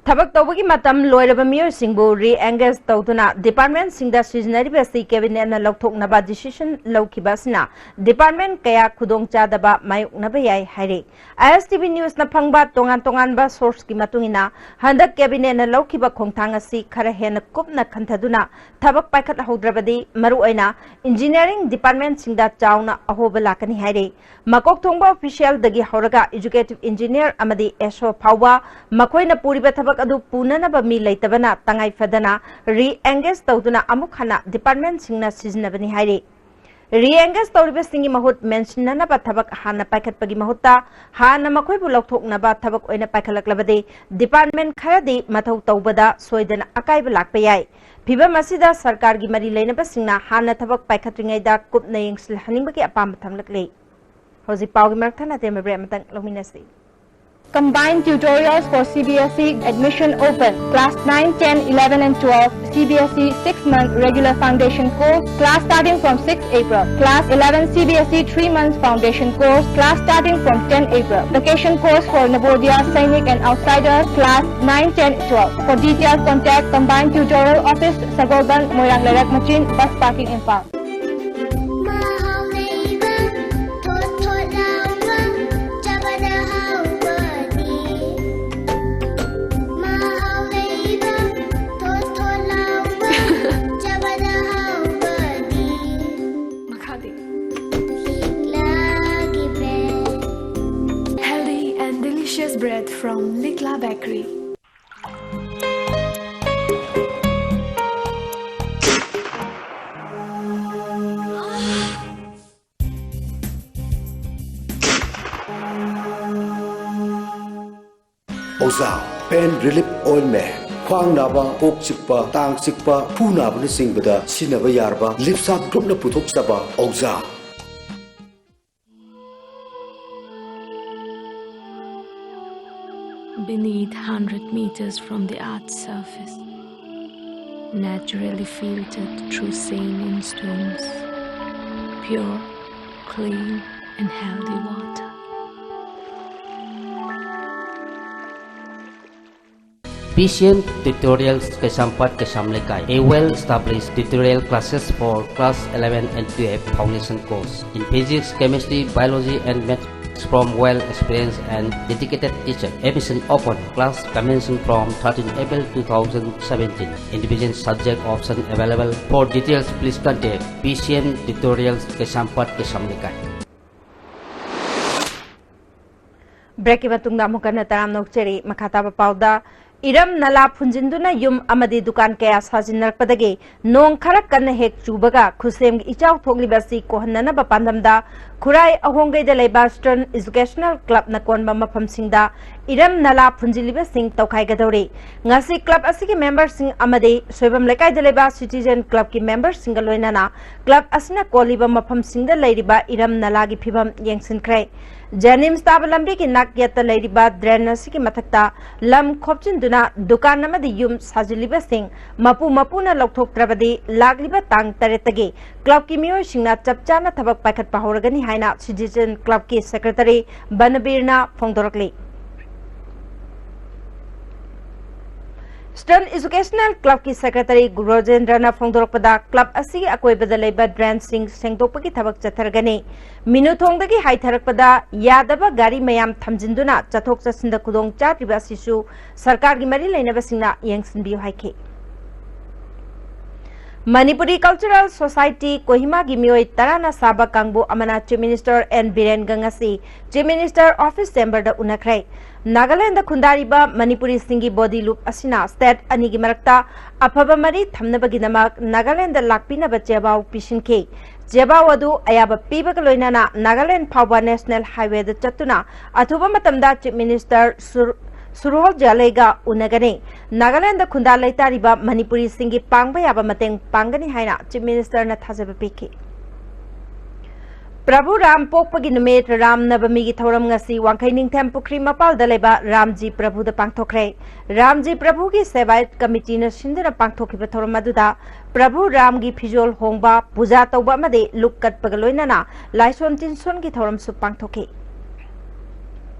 ꯊꯕꯛ ꯇꯧꯕꯒꯤ ꯃꯇꯝ ꯂꯣꯏꯔꯕ ꯃꯤꯑꯣꯏꯁꯤꯡꯕꯨ re-engage ꯇꯧꯗꯨꯅ departmentꯁꯤꯡꯗ ꯁꯤꯖꯤꯟꯅꯔꯤꯕ ꯑꯁꯤ cabinetꯅ ꯂꯧꯊꯣꯛꯅꯕ decision ꯂꯧꯈꯤꯕ ꯑꯁꯤꯅ department ꯀꯌꯥ ꯈꯨꯗꯣꯡꯆꯥꯗꯕ ꯃꯥꯌꯣꯛꯅꯕ ꯌꯥꯏ ꯍꯥꯏꯔꯤ꯫ ISTV newsꯅ ꯐꯪꯕ ꯇꯣꯉꯥꯟ ꯇꯣꯉꯥꯟꯕ sourceꯀꯤ ꯃꯇꯨꯡ ꯏꯟꯅ, ꯍꯟꯗꯛ cabinetꯅ ꯂꯧꯈꯤꯕ ꯈꯣꯡꯊꯥꯡ ꯑꯁꯤ ꯈꯔ ꯍꯦꯟꯅ ꯀꯨꯞꯅ ꯈꯟꯊꯗꯨꯅ ꯊꯕꯛ ꯄꯥꯏꯈꯠꯍꯧꯗ꯭ꯔꯕꯗꯤ ꯃꯔꯨꯑꯣꯏꯅ engineering departmentꯁꯤꯡꯗ ꯆꯥꯎꯅ ꯑꯍꯣꯕ ꯂꯥꯛꯀꯅꯤ ꯍꯥꯏꯔꯤ꯫ ꯃꯀꯣꯛ ꯊꯣꯡꯕ officialꯗꯒꯤ ꯍꯧꯔꯒ executive engineer ꯑꯃꯗꯤ SO ꯐꯥꯎꯕ ꯃꯈꯣꯏꯅ ꯄꯨꯔꯤꯕ ꯊꯕꯛ ꯑꯗꯨ ꯄꯨꯅꯅꯕ ꯃꯤ ꯂꯩꯇꯕꯅ ꯇꯉꯥꯏ ꯐꯗꯅ re-engage ꯇꯧꯗꯨꯅ ꯑꯃꯨꯛ ꯍꯟꯅ departmentꯁꯤꯡꯅ ꯁꯤꯖꯤꯟꯅꯕꯅꯤ ꯍꯥꯏꯔꯤ꯫ Re-engage ꯇꯧꯔꯤꯕꯁꯤꯡꯒꯤ ꯃꯍꯨꯠ ꯃꯦꯟꯁꯤꯟꯅꯅꯕ ꯊꯕꯛ ꯍꯥꯟꯅ ꯄꯥꯏꯈꯠꯄꯒꯤ ꯃꯍꯨꯠꯇ ꯍꯥꯟꯅ ꯃꯈꯣꯏꯕꯨ ꯂꯧꯊꯣꯛꯅꯕ ꯊꯕꯛ ꯑꯣꯏꯅ ꯄꯥꯏꯈꯠꯂꯛꯂꯕꯗꯤ department ꯈꯔꯗꯤ ꯃꯊꯧ ꯇꯧꯕꯗ ꯁꯣꯏꯗꯅ ꯑꯀꯥꯏꯕ ꯂꯥꯛꯄ ꯌꯥꯏ꯫ ꯐꯤꯚꯝ ꯑꯁꯤꯗ ꯁꯔꯀꯥꯔꯒꯤ ꯃꯔꯤ ꯂꯩꯅꯕꯁꯤꯡꯅ ꯍꯥꯟꯅ ꯊꯕꯛ ꯄꯥꯏꯈꯠꯇ꯭ꯔꯤꯉꯩꯗ ꯀꯨꯞꯅ ꯌꯦꯡꯁꯤꯜꯍꯟꯅꯤꯡꯕꯒꯤ ꯑꯄꯥꯝꯕ ꯊꯝꯂꯛꯂꯤ꯫ ꯍꯧꯖꯤꯛ ꯄꯥꯎꯒꯤ ꯃꯔꯛ ꯊꯠꯅ ꯑꯇꯦꯟꯕ break ꯑꯃꯇꯪ ꯂꯧꯃꯤꯟꯅꯁꯤ꯫ Combined tutorials for CBSE admission open. Class nine, ten, eleven and twelve, CBSE six-month regular foundation course, class starting from sixth April. Class eleven, CBSE three months foundation course, class starting from ten April. Vacation course for Navodaya, Sainik and Outsider, class nine, ten, twelve. For details, contact Combined Tutorial Office, Sagolband, Moirang Leirak Machin, bus parking, Imphal. ꯃꯍꯥꯎ ꯂꯩꯕ, ꯊꯣꯠ ꯊꯣꯠ ꯂꯥꯎꯕ, ꯆꯥꯕꯗ ꯍꯥꯎꯕꯅꯤ꯫ ꯃꯍꯥꯎ ꯂꯩꯕ, ꯊꯣꯠ ꯊꯣꯠ ꯂꯥꯎꯕ, ꯆꯥꯕꯗ ꯍꯥꯎꯕꯅꯤ꯫ ꯃꯈꯥꯗꯤ꯫ ꯂꯤꯛꯂꯥꯒꯤ bread꯫ Healthy and delicious bread from Likla Bakery. ꯑꯣꯖꯥ, pain relief ointment, ꯈ꯭ꯋꯥꯡ ꯅꯥꯕ, ꯀꯣꯛ ꯆꯤꯛꯄ, ꯇꯥꯡ ꯆꯤꯛꯄ, ꯈꯨ ꯅꯥꯕꯅꯆꯤꯡꯕꯗ ꯁꯤꯖꯤꯟꯅꯕ ꯌꯥꯔꯕ ꯂꯤꯞꯁꯥꯞ group ꯅ ꯄꯨꯊꯣꯛꯆꯕ ꯑꯣꯖꯥ꯫ Beneath, hundred meters from the earth's surface, naturally filtered through saline stones, pure, clean and healthy water. P C M Tutorials Kaisampat Kaisam Lekai, a well-established tutorial classes for class eleven and twelve foundation course in physics, chemistry, biology and maths from well-experienced and dedicated teacher. Admission open. Class commencing from thirteen April two thousand seventeen. Individual subject option available. For details, please contact P C M Tutorials Kaisampat Kaisam Lekai. Break ꯀꯤ ꯃꯇꯨꯡꯗ ꯑꯃꯨꯛ ꯍꯟꯅ ꯇꯔꯥꯝꯅ ꯑꯣꯛꯆꯔꯤ꯫ ꯃꯈꯥ ꯇꯥꯕ ꯄꯥꯎꯗ, ꯏꯔꯝ ꯅꯂꯥ ꯐꯨꯟꯖꯤꯟꯗꯨꯅ ꯌꯨꯝ ꯑꯃꯗꯤ ꯗꯨꯀꯥꯟ ꯀꯌꯥ ꯁꯥꯖꯤꯟꯅꯔꯛꯄꯗꯒꯤ ꯅꯣꯡ ꯈꯔ ꯀꯟꯅ ꯍꯦꯛ ꯆꯨꯕꯒ ꯈꯨꯠꯁꯦꯝꯒꯤ ꯏꯆꯥꯎ ꯊꯣꯛꯂꯤꯕ ꯑꯁꯤ ꯀꯣꯛꯍꯟꯅꯅꯕ ꯄꯥꯟꯗꯝꯗ ꯈꯨꯔꯥꯏ ꯑꯍꯣꯡꯒꯩꯗ ꯂꯩꯕ Stern Educational Club ꯅ ꯀꯣꯟꯕ ꯃꯐꯝꯁꯤꯡꯗ ꯏꯔꯝ ꯅꯂꯥ ꯐꯨꯟꯖꯤꯜꯂꯤꯕꯁꯤꯡ ꯇꯧꯈꯥꯏꯒꯗꯧꯔꯤ꯫ ꯉꯁꯤ club ꯑꯁꯤꯒꯤ member ꯁꯤꯡ ꯑꯃꯗꯤ ꯁꯣꯏꯕꯝ ꯂꯩꯀꯥꯏꯗ ꯂꯩꯕ Citizen Club ꯀꯤ member ꯁꯤꯡꯒ ꯂꯣꯏꯅꯅ club ꯑꯁꯤꯅ ꯀꯣꯜꯂꯤꯕ ꯃꯐꯝꯁꯤꯡꯗ ꯂꯩꯔꯤꯕ ꯏꯔꯝ ꯅꯂꯥꯒꯤ ꯐꯤꯕꯝ ꯌꯦꯡꯁꯤꯟꯈ꯭ꯔꯦ꯫ JNIMS ꯇꯥꯕ ꯂꯝꯕꯤꯒꯤ ꯅꯥꯛ ꯌꯦꯠꯇ ꯂꯩꯔꯤꯕ drain ꯑꯁꯤꯒꯤ ꯃꯊꯛꯇ ꯂꯝ ꯈꯣꯞꯆꯤꯟꯗꯨꯅ ꯗꯨꯀꯥꯟ ꯑꯃꯗꯤ ꯌꯨꯝ ꯁꯥꯖꯤꯜꯂꯤꯕꯁꯤꯡ ꯃꯄꯨ ꯃꯄꯨꯅ ꯂꯧꯊꯣꯛꯇ꯭ꯔꯕꯗꯤ ꯂꯥꯛꯂꯤꯕ ꯇꯥꯡ ꯇꯔꯦꯠꯇꯒꯤ club ꯀꯤ ꯃꯤꯑꯣꯏꯁꯤꯡꯅ ꯆꯞ ꯆꯥꯅ ꯊꯕꯛ ꯄꯥꯏꯈꯠꯄ ꯍꯧꯔꯒꯅꯤ ꯍꯥꯏꯅ Citizen Club ꯀꯤ secretary ꯕꯅꯕꯤꯔꯅ ꯐꯣꯡꯗꯣꯔꯛꯂꯤ꯫ Stern Educational Club ꯀꯤ secretary ꯒꯨꯔꯣꯖꯦꯟꯗ꯭ꯔꯅ ꯐꯣꯡꯗꯣꯔꯛꯄꯗ club ꯑꯁꯤꯒꯤ ꯑꯀꯣꯏꯕꯗ ꯂꯩꯕ drain ꯁꯤꯡ ꯁꯦꯡꯗꯣꯛꯄꯒꯤ ꯊꯕꯛ ꯆꯠꯊꯔꯒꯅꯤ꯫ ꯃꯤꯅꯨꯊꯣꯡꯗꯒꯤ ꯍꯥꯏꯊꯔꯛꯄꯗ ꯌꯥꯗꯕ ꯒꯥꯔꯤ ꯃꯌꯥꯝ ꯊꯝꯖꯤꯟꯗꯨꯅ ꯆꯠꯊꯣꯛ ꯆꯠꯁꯤꯟꯗ ꯈꯨꯗꯣꯡ ꯆꯥꯗ꯭ꯔꯤꯕ ꯑꯁꯤꯁꯨ ꯁꯔꯀꯥꯔꯒꯤ ꯃꯔꯤ ꯂꯩꯅꯕꯁꯤꯡꯅ ꯌꯦꯡꯁꯤꯟꯕꯤꯌꯨ ꯍꯥꯏꯈꯤ꯫ Manipuri Cultural Society ꯀꯣꯍꯤꯃꯥꯒꯤ ꯃꯤꯑꯣꯏ ꯇꯔꯥꯅ ꯁꯥꯕ ꯀꯥꯡꯕꯨ ꯑꯃꯅ Chief Minister N ꯕꯤꯔꯦꯟꯒ ꯉꯁꯤ Chief Minister Office Chamber ꯗ ꯎꯅꯈ꯭ꯔꯦ꯫ ꯅꯥꯒꯥꯂꯦꯟꯗ ꯈꯨꯟꯗꯥꯔꯤꯕ ꯃꯅꯤꯄꯨꯔꯤꯁꯤꯡꯒꯤ ꯕꯣꯗꯤ ꯂꯨꯞ ꯑꯁꯤꯅ state ꯑꯅꯤꯒꯤ ꯃꯔꯛꯇ ꯑꯐꯕ ꯃꯔꯤ ꯊꯝꯅꯕꯒꯤꯗꯃꯛ ꯅꯥꯒꯥꯂꯦꯟꯗ ꯂꯥꯛꯄꯤꯅꯕ ꯆꯦꯕꯥꯎ ꯄꯤꯁꯤꯟꯈꯤ꯫ ꯆꯦꯕꯥꯎ ꯑꯗꯨ ꯑꯌꯥꯕ ꯄꯤꯕꯒ ꯂꯣꯏꯅꯅ ꯅꯥꯒꯥꯂꯦꯟ ꯐꯥꯎꯕ National Highway ꯗ ꯆꯠꯇꯨꯅ ꯑꯊꯨꯕ ꯃꯇꯝꯗ Chief Minister ꯁꯨꯔ-, ꯁꯨꯔꯍꯣꯜ ꯖꯥꯂꯩꯒ ꯎꯅꯒꯅꯤ꯫ ꯅꯥꯒꯥꯂꯦꯟꯗ ꯈꯨꯟꯗꯥ ꯂꯩꯇꯥꯔꯤꯕ ꯃꯅꯤꯄꯨꯔꯤꯁꯤꯡꯒꯤ ꯄꯥꯡꯕ ꯌꯥꯕ ꯃꯇꯦꯡ ꯄꯥꯡꯒꯅꯤ ꯍꯥꯏꯅ Chief Minister ꯅ ꯊꯥꯖꯕ ꯄꯤꯈꯤ꯫ ꯄ꯭ꯔꯚꯨ ꯔꯥꯝ ꯄꯣꯛꯄꯒꯤ ꯅꯨꯃꯤꯠ ꯔꯥꯝ ꯅꯕꯃꯤꯒꯤ ꯊꯧꯔꯝ ꯉꯁꯤ ꯋꯥꯡꯈꯩ ꯅꯤꯡꯊꯦꯝ ꯄꯨꯈ꯭ꯔꯤ ꯃꯄꯥꯜꯗ ꯂꯩꯕ ꯔꯥꯝꯖꯤ ꯄ꯭ꯔꯚꯨꯗ ꯄꯥꯡꯊꯣꯛꯈ꯭ꯔꯦ꯫ ꯔꯥꯝꯖꯤ ꯄ꯭ꯔꯚꯨꯒꯤ ꯁꯦꯕꯥꯌꯠ ꯀꯃꯤꯇꯤꯅ ꯁꯤꯟꯗꯨꯅ ꯄꯥꯡꯊꯣꯛꯈꯤꯕ ꯊꯧꯔꯝ ꯑꯗꯨꯗ ꯄ꯭ꯔꯚꯨ ꯔꯥꯝꯒꯤ ꯐꯤꯖꯣꯜ ꯍꯣꯡꯕ, ꯄꯨꯖꯥ ꯇꯧꯕ ꯑꯃꯗꯤ ꯂꯨꯛ ꯀꯠꯄꯒ ꯂꯣꯏꯅꯅ ꯂꯥꯏꯁꯣꯟ ꯇꯤꯟꯁꯣꯟꯒꯤ ꯊꯧꯔꯝꯁꯨ ꯄꯥꯡꯊꯣꯛꯈꯤ꯫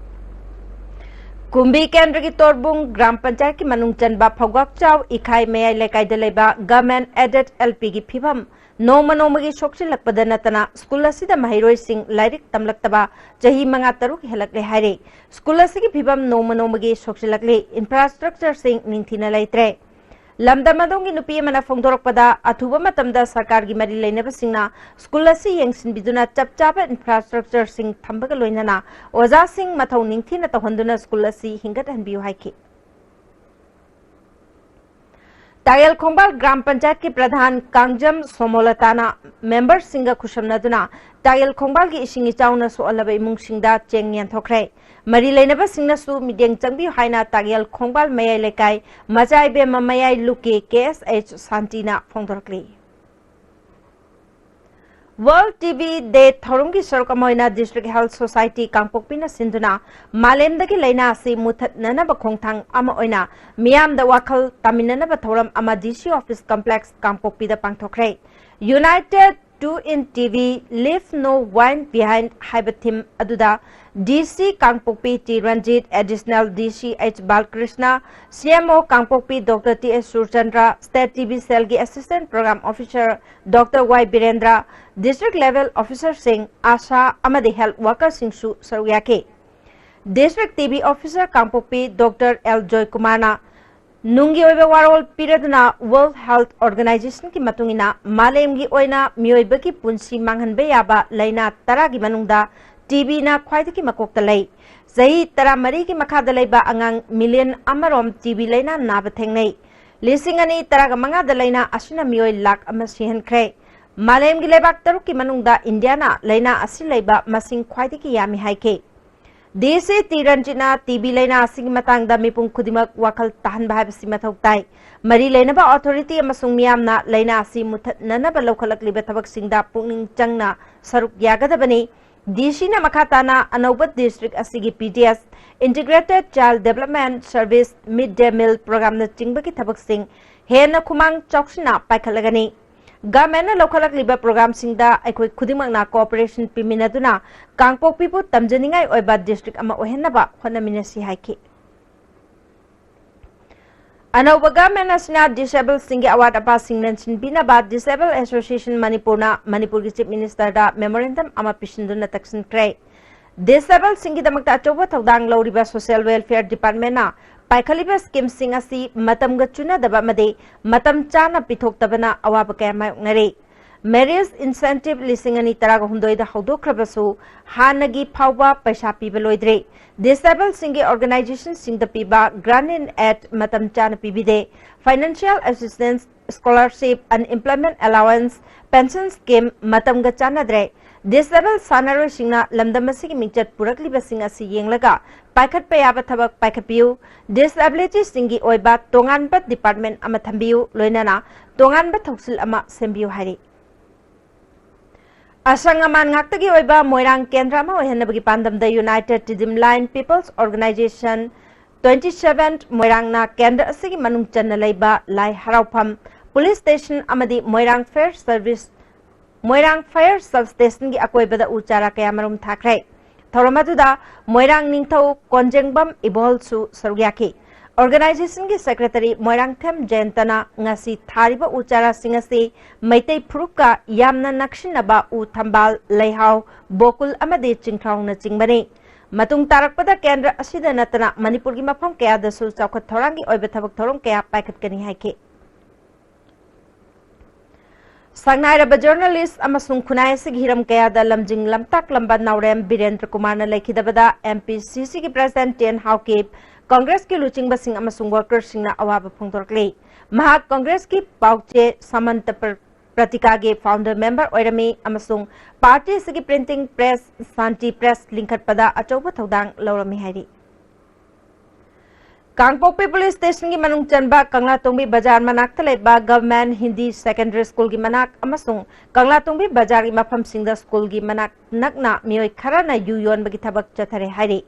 ꯀꯨꯝꯕꯤ ꯀꯦꯟꯗ꯭ꯔꯒꯤ ꯇꯣꯔꯕꯨꯡ ꯒ꯭ꯔꯥꯝ ꯄꯟꯆꯥꯌꯠꯀꯤ ꯃꯅꯨꯡ ꯆꯟꯕ ꯐꯧꯒꯥꯛꯆꯥꯎ ꯏꯈꯥꯏ ꯃꯌꯥꯏ ꯂꯩꯀꯥꯏꯗ ꯂꯩꯕ Government Aided L P ꯒꯤ ꯐꯤꯕꯝ ꯅꯣꯡꯃ ꯅꯣꯡꯃꯒꯤ ꯁꯣꯛꯆꯤꯜꯂꯛꯄꯗ ꯅꯠꯇꯅ ꯁ꯭ꯀꯨꯜ ꯑꯁꯤꯗ ꯃꯍꯩꯔꯣꯏꯁꯤꯡ ꯂꯥꯏꯔꯤꯛ ꯇꯝꯂꯛꯇꯕ ꯆꯍꯤ ꯃꯉꯥ ꯇꯔꯨꯛ ꯍꯦꯜꯂꯛꯂꯦ ꯍꯥꯏꯔꯤ꯫ ꯁ꯭ꯀꯨꯜ ꯑꯁꯤꯒꯤ ꯐꯤꯕꯝ ꯅꯣꯡꯃ ꯅꯣꯡꯃꯒꯤ ꯁꯣꯛꯆꯤꯜꯂꯛꯂꯤ, infrastructure ꯁꯤꯡ ꯅꯤꯡꯊꯤꯅ ꯂꯩꯇ꯭ꯔꯦ꯫ ꯂꯝꯗꯝ ꯑꯗꯣꯝꯒꯤ ꯅꯨꯄꯤ ꯑꯃꯅ ꯐꯣꯡꯗꯣꯔꯛꯄꯗ, ꯑꯊꯨꯕ ꯃꯇꯝꯗ ꯁꯔꯀꯥꯔꯒꯤ ꯃꯔꯤ ꯂꯩꯅꯕꯁꯤꯡꯅ ꯁ꯭ꯀꯨꯜ ꯑꯁꯤ ꯌꯦꯡꯁꯤꯟꯕꯤꯗꯨꯅ ꯆꯞ ꯆꯥꯕ infrastructure ꯁꯤꯡ ꯊꯝꯕꯒ ꯂꯣꯏꯅꯅ ꯑꯣꯖꯥꯁꯤꯡ ꯃꯊꯧ ꯅꯤꯡꯊꯤꯅ ꯇꯧꯍꯟꯗꯨꯅ ꯁ꯭ꯀꯨꯜ ꯑꯁꯤ ꯍꯤꯡꯒꯠꯍꯟꯕꯤꯌꯨ ꯍꯥꯏꯈꯤ꯫ ꯇꯥꯌꯦꯜ ꯈꯣꯡꯕꯥꯜ ꯒ꯭ꯔꯥꯝ ꯄꯟꯆꯥꯌꯠꯀꯤ ꯄ꯭ꯔꯙꯥꯟ ꯀꯥꯡꯖꯝ ꯁꯣꯃꯣꯂꯇꯥꯅ ꯃꯦꯝꯕꯔꯁꯤꯡꯒ ꯈꯨꯠꯁꯝꯅꯗꯨꯅ ꯇꯥꯌꯦꯜ ꯈꯣꯡꯕꯥꯜꯒꯤ ꯏꯁꯤꯡ ꯏꯆꯥꯎꯅ ꯁꯣꯛꯍꯜꯂꯕ ꯏꯃꯨꯡꯁꯤꯡꯗ ꯆꯦꯡ ꯌꯦꯟꯊꯣꯛꯈ꯭ꯔꯦ꯫ ꯃꯔꯤ ꯂꯩꯅꯕꯁꯤꯡꯅꯁꯨ ꯃꯤꯠꯌꯦꯡ ꯆꯪꯕꯤꯌꯨ ꯍꯥꯏꯅ ꯇꯥꯌꯦꯜ ꯈꯣꯡꯕꯥꯜ ꯃꯌꯥꯏ ꯂꯩꯀꯥꯏ ꯃꯆꯥ ꯏꯕꯦꯝꯃ ꯃꯌꯥꯏ ꯂꯨꯞꯀꯤ K S H ꯁꯥꯟꯇꯤꯅ ꯐꯣꯡꯗꯣꯔꯛꯂꯤ꯫ World T B Day ꯊꯧꯔꯝꯒꯤ ꯁꯔꯨꯛ ꯑꯃ ꯑꯣꯏꯅ District Health Society ꯀꯥꯡꯄꯣꯛꯄꯤꯅ ꯁꯤꯟꯗꯨꯅ ꯃꯥꯂꯦꯝꯗꯒꯤ ꯂꯥꯏꯅꯥ ꯑꯁꯤ ꯃꯨꯊꯠꯅꯅꯕ ꯈꯣꯡꯊꯥꯡ ꯑꯃ ꯑꯣꯏꯅ ꯃꯤꯌꯥꯝꯗ ꯋꯥꯈꯜ ꯇꯥꯃꯤꯟꯅꯅꯕ ꯊꯧꯔꯝ ꯑꯃ D C Office Complex ꯀꯥꯡꯄꯣꯛꯄꯤꯗ ꯄꯥꯡꯊꯣꯛꯈ꯭ꯔꯦ꯫ United two in T B, Leave No One Behind ꯍꯥꯏꯕ theme ꯑꯗꯨꯗ D C ꯀꯥꯡꯄꯣꯛꯄꯤ T Ranjit, Additional D C H ꯕꯥꯂꯀ꯭ꯔꯤꯁꯅ, C M O ꯀꯥꯡꯄꯣꯛꯄꯤ Doctor T S Surchandra, State T B Cell ꯒꯤ Assistant Program Officer Doctor Y Birendra, District Level Officer ꯁꯤꯡ, ASHA ꯑꯃꯗꯤ Health Worker ꯁꯤꯡꯁꯨ ꯁꯔꯨꯛ ꯌꯥꯈꯤ꯫ District T B Officer ꯀꯥꯡꯄꯣꯛꯄꯤ Doctor L ꯖꯣꯏꯀꯨꯃꯥꯔꯅ ꯅꯨꯡꯒꯤ ꯑꯣꯏꯕ ꯋꯥꯔꯣꯜ ꯄꯤꯔꯗꯨꯅ, World Health Organization ꯒꯤ ꯃꯇꯨꯡ ꯏꯟꯅ ꯃꯥꯂꯦꯝꯒꯤ ꯑꯣꯏꯅ ꯃꯤꯑꯣꯏꯕꯒꯤ ꯄꯨꯟꯁꯤ ꯃꯥꯡꯍꯟꯕ ꯌꯥꯕ ꯂꯥꯏꯅꯥ ꯇꯔꯥꯒꯤ ꯃꯅꯨꯡꯗ T B ꯅ ꯈ꯭ꯋꯥꯏꯗꯒꯤ ꯃꯀꯣꯛꯇ ꯂꯩ꯫ ꯆꯍꯤ ꯇꯔꯥꯃꯔꯤꯒꯤ ꯃꯈꯥꯗ ꯂꯩꯕ ꯑꯉꯥꯡ million ꯑꯃꯔꯣꯝ T B ꯂꯥꯏꯅꯥ ꯅꯥꯕ ꯊꯦꯡꯅꯩ꯫ ꯂꯤꯁꯤꯡ ꯑꯅꯤ ꯇꯔꯥꯃꯉꯥꯗ ꯂꯥꯏꯅꯥ ꯑꯁꯤꯅ ꯃꯤꯑꯣꯏ ꯂꯥꯈ ꯑꯃ ꯁꯤꯍꯟꯈ꯭ꯔꯦ꯫ ꯃꯥꯂꯦꯝꯒꯤ ꯂꯩꯕꯥꯛ ꯇꯔꯨꯛꯀꯤ ꯃꯅꯨꯡꯗ ꯏꯟꯗꯤꯌꯥꯅ ꯂꯥꯏꯅꯥ ꯑꯁꯤ ꯂꯩꯕ ꯃꯁꯤꯡ ꯈ꯭ꯋꯥꯏꯗꯒꯤ ꯌꯥꯝꯃꯤ ꯍꯥꯏꯈꯤ꯫ D C T ꯔꯟꯖꯤꯠꯅ T B ꯂꯥꯏꯅꯥ ꯑꯁꯤꯒꯤ ꯃꯇꯥꯡꯗ ꯃꯤꯄꯨꯝ ꯈꯨꯗꯤꯡꯃꯛ ꯋꯥꯈꯜ ꯇꯥꯍꯟꯕ ꯍꯥꯏꯕꯁꯤ ꯃꯊꯧ ꯇꯥꯏ꯫ ꯃꯔꯤ ꯂꯩꯅꯕ authority ꯑꯃꯁꯨꯡ ꯃꯤꯌꯥꯝꯅ ꯂꯥꯏꯅꯥ ꯑꯁꯤ ꯃꯨꯊꯠꯅꯅꯕ ꯂꯧꯈꯠꯂꯛꯂꯤꯕ ꯊꯕꯛꯁꯤꯡꯗ ꯄꯨꯛꯅꯤꯡ ꯆꯪꯅ ꯁꯔꯨꯛ ꯌꯥꯒꯗꯕꯅꯤ꯫ D C ꯅ ꯃꯈꯥ ꯇꯥꯅ ꯑꯅꯧꯕ district ꯑꯁꯤꯒꯤ P D S, Integrated Child Development Service, Mid Day Meal Program ꯅꯆꯤꯡꯕꯒꯤ ꯊꯕꯛꯁꯤꯡ ꯍꯦꯟꯅ ꯈꯨꯃꯥꯡ ꯆꯥꯎꯁꯤꯟꯅ ꯄꯥꯏꯈꯠꯂꯒꯅꯤ꯫ ꯒꯚꯔꯟꯃꯦꯟꯠꯅ ꯂꯧꯈꯠꯂꯛꯂꯤꯕ ꯄ꯭ꯔꯣꯒ꯭ꯔꯥꯝꯁꯤꯡꯗ ꯑꯩꯈꯣꯏ ꯈꯨꯗꯤꯡꯃꯛꯅ ꯀꯣꯑꯣꯄꯔꯦꯁꯟ ꯄꯤꯃꯤꯟꯅꯗꯨꯅ ꯀꯥꯡꯄꯣꯛꯄꯤꯕꯨ ꯇꯝꯖꯅꯤꯡꯉꯥꯏ ꯑꯣꯏꯕ ꯗꯤꯁꯇ꯭ꯔꯤꯛ ꯑꯃ ꯑꯣꯏꯍꯟꯅꯕ ꯍꯣꯠꯅꯃꯤꯟꯅꯁꯤ ꯍꯥꯏꯈꯤ꯫ ꯑꯅꯧꯕ ꯒꯚꯔꯟꯃꯦꯟꯠ ꯑꯁꯤꯅ ꯗꯤꯁꯦꯕꯜꯁꯤꯡꯒꯤ ꯑꯋꯥꯠ ꯑꯄꯥꯁꯤꯡ ꯃꯦꯟꯁꯤꯟꯕꯤꯅꯕ ꯗꯤꯁꯦꯕꯜ ꯑꯦꯁꯣꯁꯤꯌꯦꯁꯟ ꯃꯅꯤꯄꯨꯔꯅ ꯃꯅꯤꯄꯨꯔꯒꯤ ꯆꯤꯐ ꯃꯤꯅꯤꯁꯇꯔꯗ ꯃꯦꯃꯣꯔꯦꯟꯗꯝ ꯑꯃ ꯄꯤꯁꯤꯟꯗꯨꯅ ꯇꯛꯁꯤꯟꯈ꯭ꯔꯦ꯫ ꯗꯤꯁꯦꯕꯜꯁꯤꯡꯒꯤꯗꯃꯛꯇ ꯑꯆꯧꯕ ꯊꯧꯗꯥꯡ ꯂꯧꯔꯤꯕ ꯁꯣꯁꯤꯌꯦꯜ ꯋꯦꯜꯐꯤꯌꯔ ꯗꯤꯄꯥꯔꯠꯃꯦꯟꯠꯅ ꯄꯥꯏꯈꯠꯂꯤꯕ ꯁ꯭ꯀꯤꯝꯁꯤꯡ ꯑꯁꯤ ꯃꯇꯝꯒ ꯆꯨꯅꯗꯕ ꯑꯃꯗꯤ ꯃꯇꯝ ꯆꯥꯅ ꯄꯤꯊꯣꯛꯇꯕꯅ ꯑꯋꯥꯕ ꯀꯌꯥ ꯃꯥꯌꯣꯛꯅꯔꯤ꯫ ꯃꯦꯔꯤꯌꯦꯖ ꯏꯟꯁꯦꯟꯇꯤꯚ ꯂꯤꯁꯤꯡ ꯑꯅꯤ ꯇꯔꯥꯍꯨꯝꯗꯣꯏꯗ ꯍꯧꯗꯣꯛꯈ꯭ꯔꯕꯁꯨ ꯍꯥꯟꯅꯒꯤ ꯐꯥꯎꯕ ꯄꯩꯁꯥ ꯄꯤꯕ ꯂꯣꯏꯗ꯭ꯔꯤ꯫ ꯗꯤꯁꯦꯕꯜꯁꯤꯡꯒꯤ ꯑꯣꯔꯒꯅꯥꯏꯖꯦꯁꯟꯁꯤꯡꯗ ꯄꯤꯕ ꯒ꯭ꯔꯥꯟ ꯏꯟ ꯑꯦꯗ ꯃꯇꯝ ꯆꯥꯅ ꯄꯤꯕꯤꯗꯦ꯫ Financial assistance, scholarship, unemployment allowance, pension scheme ꯃꯇꯝꯒ ꯆꯥꯟꯅꯗ꯭ꯔꯦ꯫ ꯗꯤꯁꯦꯕꯜ ꯁꯥꯟꯅꯔꯣꯏꯁꯤꯡꯅ ꯂꯝꯗꯝ ꯑꯁꯤꯒꯤ ꯃꯤꯡꯆꯠ ꯄꯨꯔꯛꯂꯤꯕꯁꯤꯡ ꯑꯁꯤ ꯌꯦꯡꯂꯒ ꯄꯥꯏꯈꯠꯄ ꯌꯥꯕ ꯊꯕꯛ ꯄꯥꯏꯈꯠꯄꯤꯌꯨ꯫ ꯗꯤꯁꯑꯦꯕꯤꯂꯤꯇꯤꯁꯤꯡꯒꯤ ꯑꯣꯏꯕ ꯇꯣꯉꯥꯟꯕ ꯗꯤꯄꯥꯔꯠꯃꯦꯟꯠ ꯑꯃ ꯊꯝꯕꯤꯌꯨ, ꯂꯣꯏꯅꯅ ꯇꯣꯉꯥꯟꯕ ꯊꯧꯁꯤꯜ ꯑꯃ ꯁꯦꯝꯕꯤꯌꯨ ꯍꯥꯏꯔꯤ꯫ ꯑꯁꯪ ꯑꯃꯥꯟ ꯉꯥꯛꯇꯒꯤ ꯑꯣꯏꯕ ꯃꯣꯏꯔꯥꯡ ꯀꯦꯟꯗ꯭ꯔ ꯑꯃ ꯑꯣꯏꯍꯟꯅꯕꯒꯤ ꯄꯥꯟꯗꯝꯗ united redeem line people's organisation twenty seven ꯃꯣꯏꯔꯥꯡꯅ ꯀꯦꯟꯗ꯭ꯔ ꯑꯁꯤꯒꯤ ꯃꯅꯨꯡ ꯆꯟꯅ ꯂꯩꯕ ꯂꯥꯏ ꯍꯔꯥꯎꯐꯝ, ꯄꯨꯂꯤꯁ ꯁ꯭ꯇꯦꯁꯟ ꯑꯃꯗꯤ ꯃꯣꯏꯔꯥꯡ ꯐꯥꯌꯔ ꯁꯔꯚꯤꯁ, ꯃꯣꯏꯔꯥꯡ ꯐꯥꯌꯔ ꯁꯕ ꯁ꯭ꯇꯦꯁꯟꯒꯤ ꯑꯀꯣꯏꯕꯗ ꯎ ꯆꯥꯔꯥ ꯀꯌꯥ ꯃꯔꯨꯝ ꯊꯥꯈ꯭ꯔꯦ꯫ ꯊꯧꯔꯝ ꯑꯗꯨꯗ ꯃꯣꯏꯔꯥꯡ ꯅꯤꯡꯊꯧ ꯀꯣꯟꯖꯦꯡꯕꯝ ꯏꯕꯣꯍꯜꯁꯨ ꯁꯔꯨꯛ ꯌꯥꯈꯤ꯫ ꯑꯣꯔꯒꯅꯥꯏꯖꯦꯁꯟꯒꯤ ꯁꯦꯀ꯭ꯔꯦꯇꯔꯤ ꯃꯣꯏꯔꯥꯡꯊꯦꯝ ꯖꯌꯟꯇꯅ ꯉꯁꯤ ꯊꯥꯔꯤꯕ ꯎ ꯆꯥꯔꯥꯁꯤꯡ ꯑꯁꯤ ꯃꯩꯇꯩ ꯐꯨꯔꯨꯞꯀ ꯌꯥꯝꯅ ꯅꯛꯁꯤꯟꯅꯕ ꯎ ꯊꯝꯕꯥꯜ, ꯂꯩꯍꯥꯎ, ꯕꯣꯀꯨꯜ ꯑꯃꯗꯤ ꯆꯤꯡꯈ꯭ꯔꯥꯎꯅꯆꯤꯡꯕꯅꯤ꯫ ꯃꯇꯨꯡ ꯇꯥꯔꯛꯄꯗ ꯀꯦꯟꯗ꯭ꯔ ꯑꯁꯤꯗ ꯅꯠꯇꯅ ꯃꯅꯤꯄꯨꯔꯒꯤ ꯃꯐꯝ ꯀꯌꯥꯗꯁꯨ ꯆꯥꯎꯈꯠ ꯊꯧꯔꯥꯡꯒꯤ ꯑꯣꯏꯕ ꯊꯕꯛ ꯊꯧꯔꯝ ꯀꯌꯥ ꯄꯥꯏꯈꯠꯀꯅꯤ ꯍꯥꯏꯈꯤ꯫ ꯁꯛꯅꯥꯏꯔꯕ ꯖꯔꯅꯦꯂꯤꯁ ꯑꯃꯁꯨꯡ ꯈꯨꯟꯅꯥꯏ ꯑꯁꯤꯒꯤ ꯍꯤꯔꯝ ꯀꯌꯥꯗ ꯂꯝꯖꯤꯡ ꯂꯝꯇꯥꯛꯂꯝꯕ ꯅꯥꯎꯔꯦꯝ ꯕꯤꯔꯦꯟꯗ꯭ꯔ ꯀꯨꯃꯥꯔꯅ ꯂꯩꯈꯤꯗꯕꯗ ꯑꯦꯝ ꯄꯤ ꯁꯤ ꯁꯤꯒꯤ ꯄ꯭ꯔꯦꯁꯤꯗꯦꯟꯠ ꯇꯤ ꯑꯦꯟ ꯍꯥꯎꯀꯤꯞ, ꯀꯪꯒ꯭ꯔꯦꯁꯀꯤ ꯂꯨꯆꯤꯡꯕꯁꯤꯡ ꯑꯃꯁꯨꯡ ꯋꯥꯔꯀꯔꯁꯤꯡꯅ ꯑꯋꯥꯕ ꯐꯣꯡꯗꯣꯔꯛꯂꯤ꯫ ꯃꯍꯥꯛ ꯀꯪꯒ꯭ꯔꯦꯁꯀꯤ ꯄꯥꯎꯆꯦ ꯁꯃꯟꯇ ꯄ꯭ꯔ-, ꯄ꯭ꯔꯇꯤꯀꯥꯒꯤ ꯐꯥꯎꯟꯗꯔ ꯃꯦꯝꯕꯔ ꯑꯣꯏꯔꯝꯃꯤ ꯑꯃꯁꯨꯡ ꯄꯥꯔꯇꯤ ꯑꯁꯤꯒꯤ ꯄ꯭ꯔꯤꯟꯇꯤꯡ ꯄ꯭ꯔꯦꯁ, ꯁꯥꯟꯇꯤ ꯄ꯭ꯔꯦꯁ ꯂꯤꯡꯈꯠꯄꯗ ꯑꯆꯧꯕ ꯊꯧꯗꯥꯡ ꯂꯧꯔꯝꯃꯤ ꯍꯥꯏꯔꯤ꯫ ꯀꯥꯡꯄꯣꯛꯄꯤ ꯄꯨꯂꯤꯁ ꯁ꯭ꯇꯦꯁꯟꯒꯤ ꯃꯅꯨꯡ ꯆꯟꯕ ꯀꯪꯂꯥꯇꯣꯡꯕꯤ ꯕꯖꯥꯔ ꯃꯅꯥꯛꯇ ꯂꯩꯕ ꯒꯚꯔꯟꯃꯦꯟꯠ ꯍꯤꯟꯗꯤ ꯁꯦꯀꯦꯟꯗꯔꯤ ꯁ꯭ꯀꯨꯜꯒꯤ ꯃꯅꯥꯛ ꯑꯃꯁꯨꯡ ꯀꯪꯂꯥꯇꯣꯡꯕꯤ ꯕꯖꯥꯔꯒꯤ ꯃꯐꯝꯁꯤꯡꯗ ꯁ꯭ꯀꯨꯜꯒꯤ ꯃꯅꯥꯛ ꯅꯛꯅ ꯃꯤꯑꯣꯏ ꯈꯔꯅ ꯌꯨ ꯌꯣꯟꯕꯒꯤ ꯊꯕꯛ ꯆꯠꯊꯔꯦ ꯍꯥꯏꯔꯤ꯫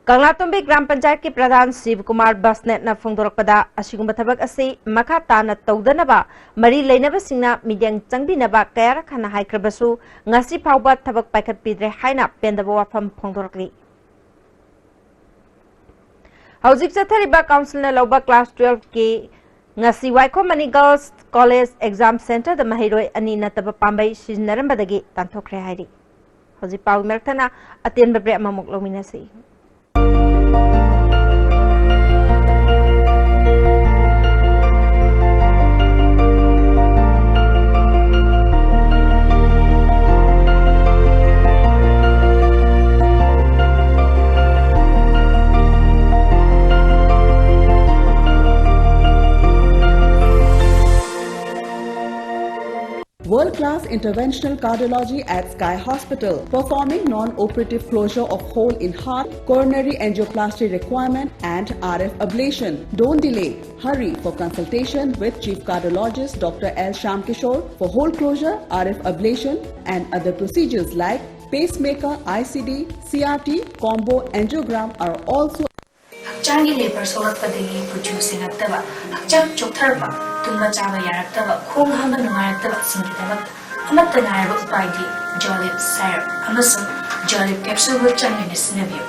ꯀꯪꯂꯥꯇꯣꯝꯕꯤ ꯒ꯭ꯔꯥꯝ ꯄꯟꯆꯥꯌꯠꯀꯤ ꯄ꯭ꯔꯙꯥꯟ ꯁꯤꯕꯀꯨꯃꯥꯔ ꯕꯁꯅꯦꯠꯅ ꯐꯣꯡꯗꯣꯔꯛꯄꯗ, ꯑꯁꯤꯒꯨꯝꯕ ꯊꯕꯛ ꯑꯁꯤ ꯃꯈꯥ ꯇꯥꯅ ꯇꯧꯗꯅꯕ ꯃꯔꯤ ꯂꯩꯅꯕꯁꯤꯡꯅ ꯃꯤꯠꯌꯦꯡ ꯆꯪꯕꯤꯅꯕ ꯀꯌꯥꯔꯛ ꯍꯟꯅ ꯍꯥꯏꯈ꯭ꯔꯕꯁꯨ, ꯉꯁꯤ ꯐꯥꯎꯕ ꯊꯕꯛ ꯄꯥꯏꯈꯠꯄꯤꯗ꯭ꯔꯦ ꯍꯥꯏꯅ ꯄꯦꯟꯗꯕ ꯋꯥꯐꯝ ꯐꯣꯡꯗꯣꯔꯛꯂꯤ꯫ ꯍꯧꯖꯤꯛ ꯆꯠꯊꯔꯤꯕ ꯀꯥꯎꯟꯁꯤꯜꯅ ꯂꯧꯕ ꯀ꯭ꯂꯥꯁ ꯇꯨꯋꯦꯜꯐꯀꯤ ꯉꯁꯤ ꯋꯥꯏꯈꯣꯝ ꯃꯅꯤ ꯒꯔꯜꯁ ꯀꯣꯂꯦꯖ ꯑꯦꯛꯖꯥꯝ ꯁꯦꯟꯇꯔꯗ ꯃꯍꯩꯔꯣꯏ ꯑꯅꯤ ꯅꯠꯇꯕ ꯄꯥꯝꯕꯩ ꯁꯤꯖꯤꯟꯅꯔꯝꯕꯗꯒꯤ ꯇꯥꯟꯊꯣꯛꯈ꯭ꯔꯦ ꯍꯥꯏꯔꯤ꯫ ꯍꯧꯖꯤꯛ ꯄꯥꯎꯒꯤ ꯃꯔꯛ ꯊꯠꯅ ꯑꯇꯦꯟꯕ ꯕ꯭ꯔꯦꯛ ꯑꯃꯃꯨꯛ ꯂꯧꯃꯤꯟꯅꯁꯤ꯫ World-class interventional cardiology at Sky Hospital, performing non-operative closure of hole in heart, coronary angioplasty requirement, and R F ablation. Don't delay. Hurry for consultation with Chief Cardiologist Doctor L Shyamkishore for hole closure, R F ablation, and other procedures like pacemaker, I C D, C R T, combo angiogram are also ꯍꯛꯆꯥꯡꯒꯤ ꯂꯦꯕꯔ ꯁꯣꯛꯂꯛꯄꯗꯒꯤ ꯀꯨꯆꯨ ꯁꯦꯡꯉꯛꯇꯕ, ꯍꯛꯆꯥꯡ ꯆꯣꯛꯊꯔꯛꯄ, ꯇꯨꯝꯕ ꯆꯥꯕ ꯌꯥꯔꯛꯇꯕ, ꯈꯣꯡ ꯍꯥꯝꯕ ꯅꯨꯡꯉꯥꯏꯔꯛꯇꯕꯁꯤꯡꯒꯤꯗꯃꯛꯇ ꯑꯃꯠꯇ ꯉꯥꯏꯔꯕ ꯎꯄꯥꯏꯗꯤ ꯖꯣꯂꯤꯞ ꯁꯥꯏꯔꯞ ꯑꯃꯁꯨꯡ ꯖꯣꯂꯤꯞ ꯀꯦꯞꯁꯨꯜ ꯒ꯭ꯔꯨꯞ ꯆꯥꯡ ꯅꯥꯏꯅ ꯁꯤꯖꯤꯟꯅꯕꯤꯌꯨ꯫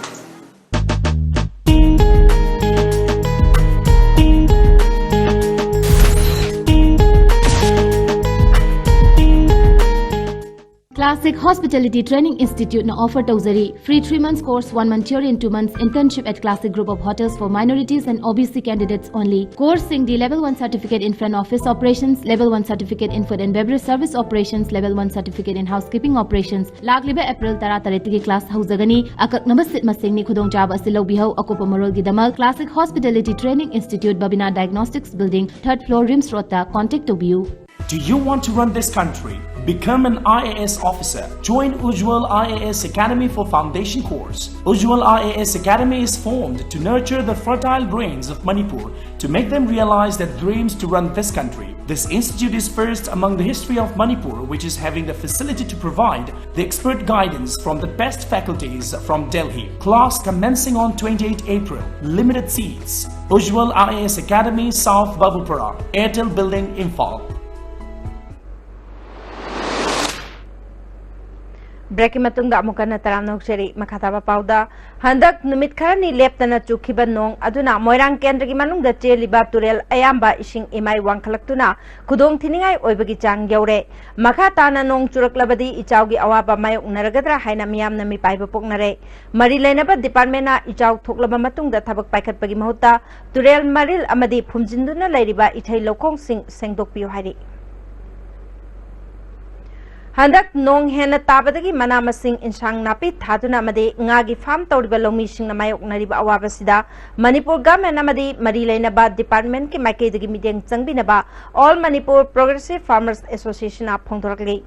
Classic Hospitality Training Institute ꯅ offer ꯇꯧꯖꯔꯤ free three months course, one month theory and two months internship at Classic Group of Hotels for minorities and O B C candidates only. Course ꯁꯤꯡꯗꯤ level one certificate in front office operations, level one certificate in food and beverage service operations, level one certificate in housekeeping operations꯫ ꯂꯥꯛꯂꯤꯕ ꯑꯦꯄ꯭ꯔꯤꯜ ꯇꯔꯥꯇꯔꯦꯠꯇꯒꯤ ꯀ꯭ꯂꯥꯁ ꯍꯧꯖꯒꯅꯤ꯫ ꯑꯀꯛꯅꯕ ꯁꯤꯠ ꯃꯁꯤꯡꯅꯤ꯫ ꯈꯨꯗꯣꯡꯆꯥꯕ ꯑꯁꯤ ꯂꯧꯕꯤꯍꯧ꯫ ꯑꯀꯨꯞꯄ ꯃꯔꯣꯜꯒꯤꯗꯃꯛ Classic Hospitality Training Institute, Babina Diagnostics Building, third floor, RIMS Road ꯇ contact ꯇꯧꯕꯤꯌꯨ꯫ Do you want to run this country? Become an I A S officer. Join Ujjwal I A S Academy for foundation course. Ujjwal I A S Academy is formed to nurture the fertile brains of Manipur, to make them realize their dreams to run this country. This institute is first among the history of Manipur, which is having the facility to provide the expert guidance from the best faculties from Delhi. Class commencing on twenty-eighth April. Limited seats. Ujjwal I A S Academy, South Babupara, Airtel Building, Imphal. Break ꯀꯤ ꯃꯇꯨꯡꯗ ꯑꯃꯨꯛ ꯍꯟꯅ ꯇꯔꯥꯝꯅ ꯑꯣꯛꯆꯔꯤ꯫ ꯃꯈꯥ ꯇꯥꯕ ꯄꯥꯎꯗ, ꯍꯟꯗꯛ ꯅꯨꯃꯤꯠ ꯈꯔꯅꯤ ꯂꯦꯞꯇꯅ ꯆꯨꯈꯤꯕ ꯅꯣꯡ ꯑꯗꯨꯅ ꯃꯣꯏꯔꯥꯡ ꯀꯦꯟꯗ꯭ꯔꯒꯤ ꯃꯅꯨꯡꯗ ꯆꯦꯜꯂꯤꯕ ꯇꯨꯔꯦꯜ ꯑꯌꯥꯝꯕ ꯏꯁꯤꯡ ꯏꯃꯥꯏ ꯋꯥꯡꯈꯠꯂꯛꯇꯨꯅ ꯈꯨꯗꯣꯡ ꯊꯤꯅꯤꯡꯉꯥꯏ ꯑꯣꯏꯕꯒꯤ ꯆꯥꯡ ꯌꯧꯔꯦ꯫ ꯃꯈꯥ ꯇꯥꯅ ꯅꯣꯡ ꯆꯨꯔꯛꯂꯕꯗꯤ ꯏꯆꯥꯎꯒꯤ ꯑꯋꯥꯕ ꯃꯥꯌꯣꯛꯅꯔꯒꯗ꯭ꯔꯥ ꯍꯥꯏꯅ ꯃꯤꯌꯥꯝꯅ ꯃꯤꯄꯥꯏꯕ ꯄꯣꯛꯅꯔꯦ꯫ ꯃꯔꯤ ꯂꯩꯅꯕ department ꯅ ꯏꯆꯥꯎ ꯊꯣꯛꯂꯕ ꯃꯇꯨꯡꯗ ꯊꯕꯛ ꯄꯥꯏꯈꯠꯄꯒꯤ ꯃꯍꯨꯠꯇ ꯇꯨꯔꯦꯜ ꯃꯔꯤꯜ ꯑꯃꯗꯤ ꯐꯨꯝꯖꯤꯟꯗꯨꯅ ꯂꯩꯔꯤꯕ ꯏꯊꯩ ꯂꯧꯈꯣꯡꯁꯤꯡ ꯁꯦꯡꯗꯣꯛꯄꯤꯌꯨ ꯍꯥꯏꯔꯤ꯫ ꯍꯟꯗꯛ ꯅꯣꯡ ꯍꯦꯟꯅ ꯇꯥꯕꯗꯒꯤ ꯃꯅꯥ ꯃꯁꯤꯡ, ꯏꯟꯁꯥꯡ ꯅꯥꯄꯤ ꯊꯥꯗꯨꯅ ꯑꯃꯗꯤ ꯉꯥꯒꯤ farm ꯇꯧꯔꯤꯕ ꯂꯧꯃꯤꯁꯤꯡꯅ ꯃꯥꯌꯣꯛꯅꯔꯤꯕ ꯑꯋꯥꯕꯁꯤꯗ ꯃꯅꯤꯄꯨꯔ government ꯑꯃꯗꯤ ꯃꯔꯤ ꯂꯩꯅꯕ department ꯀꯤ ꯃꯥꯏꯀꯩꯗꯒꯤ ꯃꯤꯠꯌꯦꯡ ꯆꯪꯕꯤꯅꯕ All Manipur Progressive Farmers Association ꯅ ꯐꯣꯡꯗꯣꯔꯛꯂꯤ꯫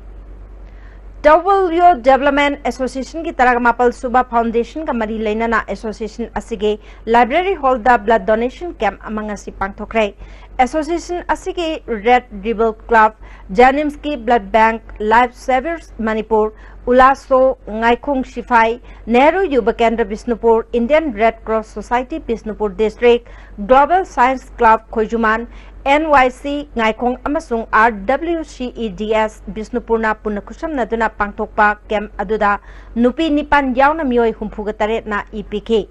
ꯇꯧꯕꯜꯌꯣ Development Association ꯒꯤ ꯇꯔꯥꯃꯥꯄꯜ ꯁꯨꯕ foundation ꯒ ꯃꯔꯤ ꯂꯩꯅꯅ association ꯑꯁꯤꯒꯤ library hall ꯗ blood donation camp ꯑꯃ ꯉꯁꯤ ꯄꯥꯡꯊꯣꯛꯈ꯭ꯔꯦ꯫ Association ꯑꯁꯤꯒꯤ Red Rebel Club, JNIMS ꯀꯤ blood bank, Life Savers Manipur, ꯎꯂꯥꯁꯣ, ꯉꯥꯏꯈꯣꯡ ꯁꯤꯐꯥꯏ, Nehru ꯌꯨꯕ ꯀꯦꯟꯗ꯭ꯔ Bishnupur, Indian Red Cross Society Bishnupur district, Global Science Club ꯈꯣꯏꯖꯨꯃꯥꯟ, NYC ꯉꯥꯏꯈꯣꯡ ꯑꯃꯁꯨꯡ RWCEDS ꯕꯤꯁꯅꯨꯄꯨꯔꯅ ꯄꯨꯟꯅ ꯈꯨꯠꯁꯝꯅꯗꯨꯅ ꯄꯥꯡꯊꯣꯛꯄ camp ꯑꯗꯨꯗ ꯅꯨꯄꯤ ꯅꯤꯄꯥꯟ ꯌꯥꯎꯅ ꯃꯤꯑꯣꯏ ꯍꯨꯝꯐꯨꯒ ꯇꯔꯦꯠꯅ ꯏ ꯄꯤꯈꯤ꯫